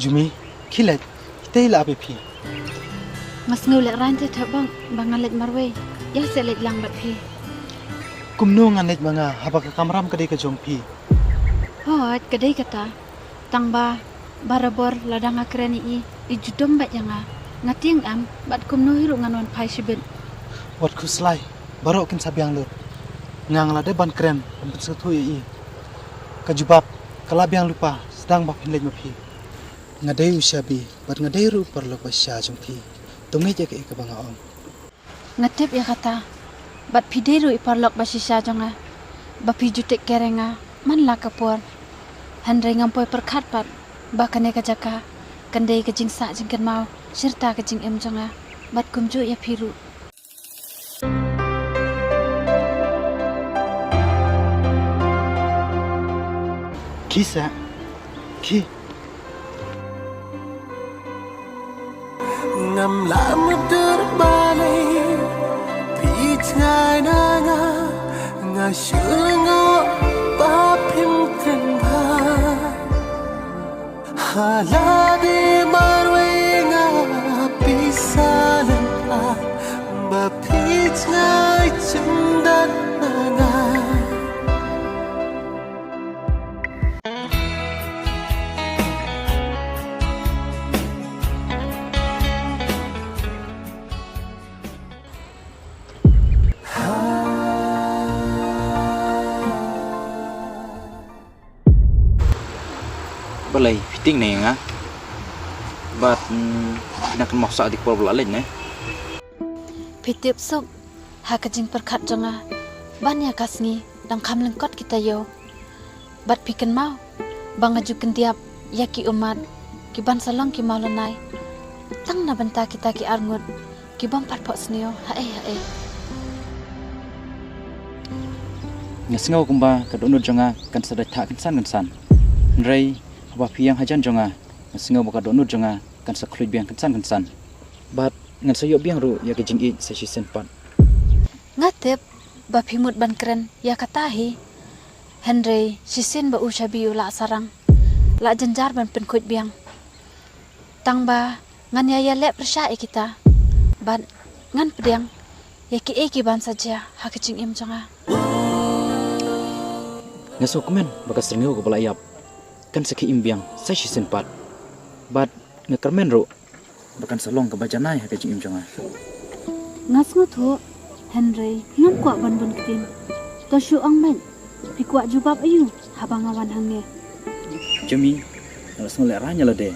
Jumi, khie leit, itei la ap ïa phi. Nga sngew lehraiñ te theh bok ba ngan leit marwei. Ïa seh leit lang bad phi. Kumno ngan leit ma nga haba ka kamram ka dei ka jong phi? Hooid, ka dei kata. Tang ba barabor lada nga kren ïa i, i ju dom beit ïa nga. Nga tieng em bad kumno hi ruh ngan wan phai shibit. Wat khuslai, baroh kin sa biang lut. Nga nga la dep ban kren ban pynsngewthuh ïa i. Ka jubab ka la biang lypa, sdang ba phin leit ma phi. Nga dei u shabi bad nga dei ruh u paralok ba shisha jong phi. To ngeit ïa kaei kaba nga ong. Nga tip ïa kata. Bad phi dei ruh i paralok ba shisha jong nga, ba phi ju take care ïa nga man la ka por. Hynrei ngam poi pyrkhat pat ba kane ka jaka kan dei ka jingsah jingkynmaw shirta ka jingim jong nga bad kumjuh ïa phi ruh. Khie sa, khie. Ngam lah mutdur balei phi jngai na nga, nga shu lyngngoh ba phim kren bha. Ha la dei marwei nga pisa lyngngoh ba phi jngai jingdat na nga. Balei phi tieng ne ïa nga? Bad, mm, phi nang kynmaw sah ïa ka por ba la leit ne? Phi tip Suk, ha ka jingpyrkhat jong nga ban ïa ka sngi dang kham lyngkot kita ïew. Bad phi kynmaw ba nga ju kyndiap ïa ki ummat ki ban sa long ki mawlanai tang na bynta kita ki arngut ki bym pat phohsniew haei haei. Nga sngew kumba ka dohnud jong nga kan sa dait thah kynsan kynsan. Hynrei haba phi ïeng hajan jong nga, nga sngew ba ka dohnud jong nga kan sa khluid biang kynsan kynsan. Bad ngan sa ïoh biang ruh ïa ka jingïeit sa shisien pat. Nga tip ba phi mut ban kren ïa kata hi. Hynrei shisien ba u shabi u la sarang, la jynjar ban pynkhuid biang. Tang ba ngan ïa ïaleh pyrshah ïa kita. Bad ngan pdiang ïa kiei ki ban sa jia ha ka jingim jong nga. Nga sngewkmen ba ka syrngiew kaba la ïap kan sa khie im biang sa shisien pat. Bad nga kyrmen ruh ba kan sa long kaba janai ha ka jingim jong nga. Nga sngewthuh, hynrei ngam kwah ban bun ktien. To shu ong beit, phi kwah jubab aïu haba nga wan hangne? Jimmy, nga la sngewlehraiñ ïa lade.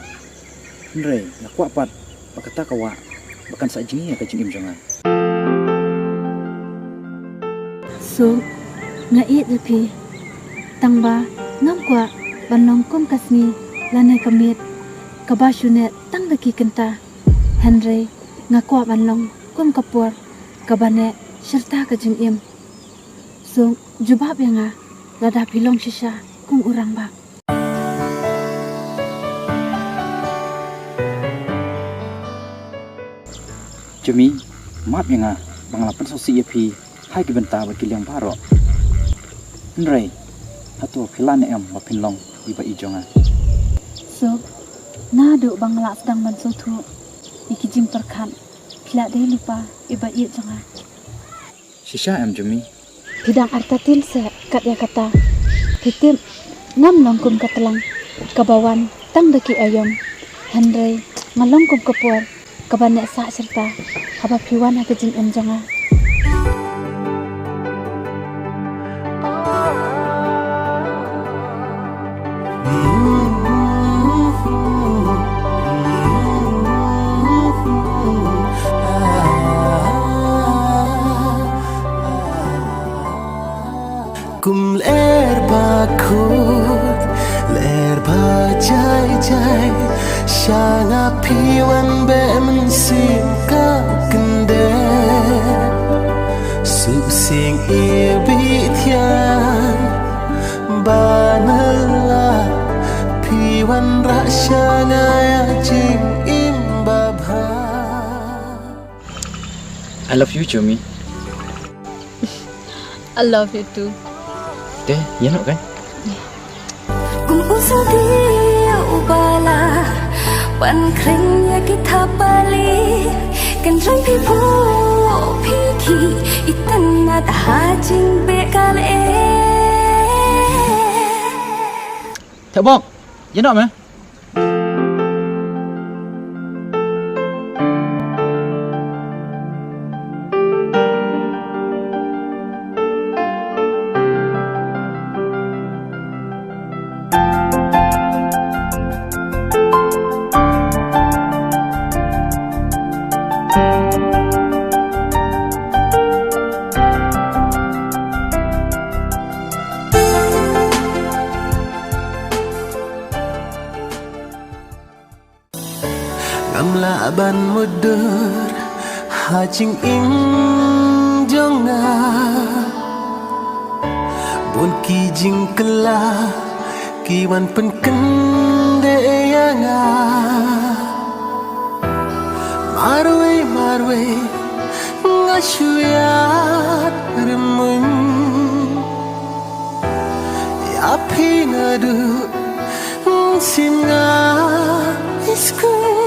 Hynrei nga kwah pat ba kata ka wah ba kan sa jngi ha ka jingim jong nga. Suk, nga ïeit ïa phi. Tangba ngam kwah ban long kum ka sngi lane ka miet kaba shu neh tang da ki kynta. Hynrei nga kwah ban long kum ka por kaba neh shirta ka jingim. Suk, jubab ïa nga lada phi long shisha kum u rangbah. Jimmy, map ïa nga ba nga la pynsngewsih ïa phi ha ki bynta bad ki liang baroh. Hynrei hato phi lah ne em ba phin long i ba ïeit jong nga? Suk, naduh ba nga la sdang ban sngewthuh ïa ki jingpyrkhat, phi la dei lypa i ba ïeit jong nga. Shisha em Jimmy? Phi dang artatien seh kat ïa kata. Phi tip, ngam long kum ka tlang kaba wan tang da ki aïom. Hynrei nga long kum ka por kaba neh sah shirta haba phi wan ha ka jingim jong nga. Kum lyer ba khuid, lyer ba jai jai, sha nga phi wan beh mynsiem ka kyndit. Suk sing i bit thiang ba na la phi wanrah sha nga ïa jingim ba bha. I love you, Jimmy. I love you too. Te, ïa noh kan? Kum u sngewdei u ba la ban khring ïa ki thapali, kan rang phi phu phi ki i tynat ha jingbeh kal e. Thep bok, ïa noh me. Ngam lah ban mutdur ha jingim jong nga. Bun ki jingkylla ki wan pynkyndit ïa nga. Marwei marwei nga shu ïaid rymmum ïa phi naduh mynsiem nga i skul.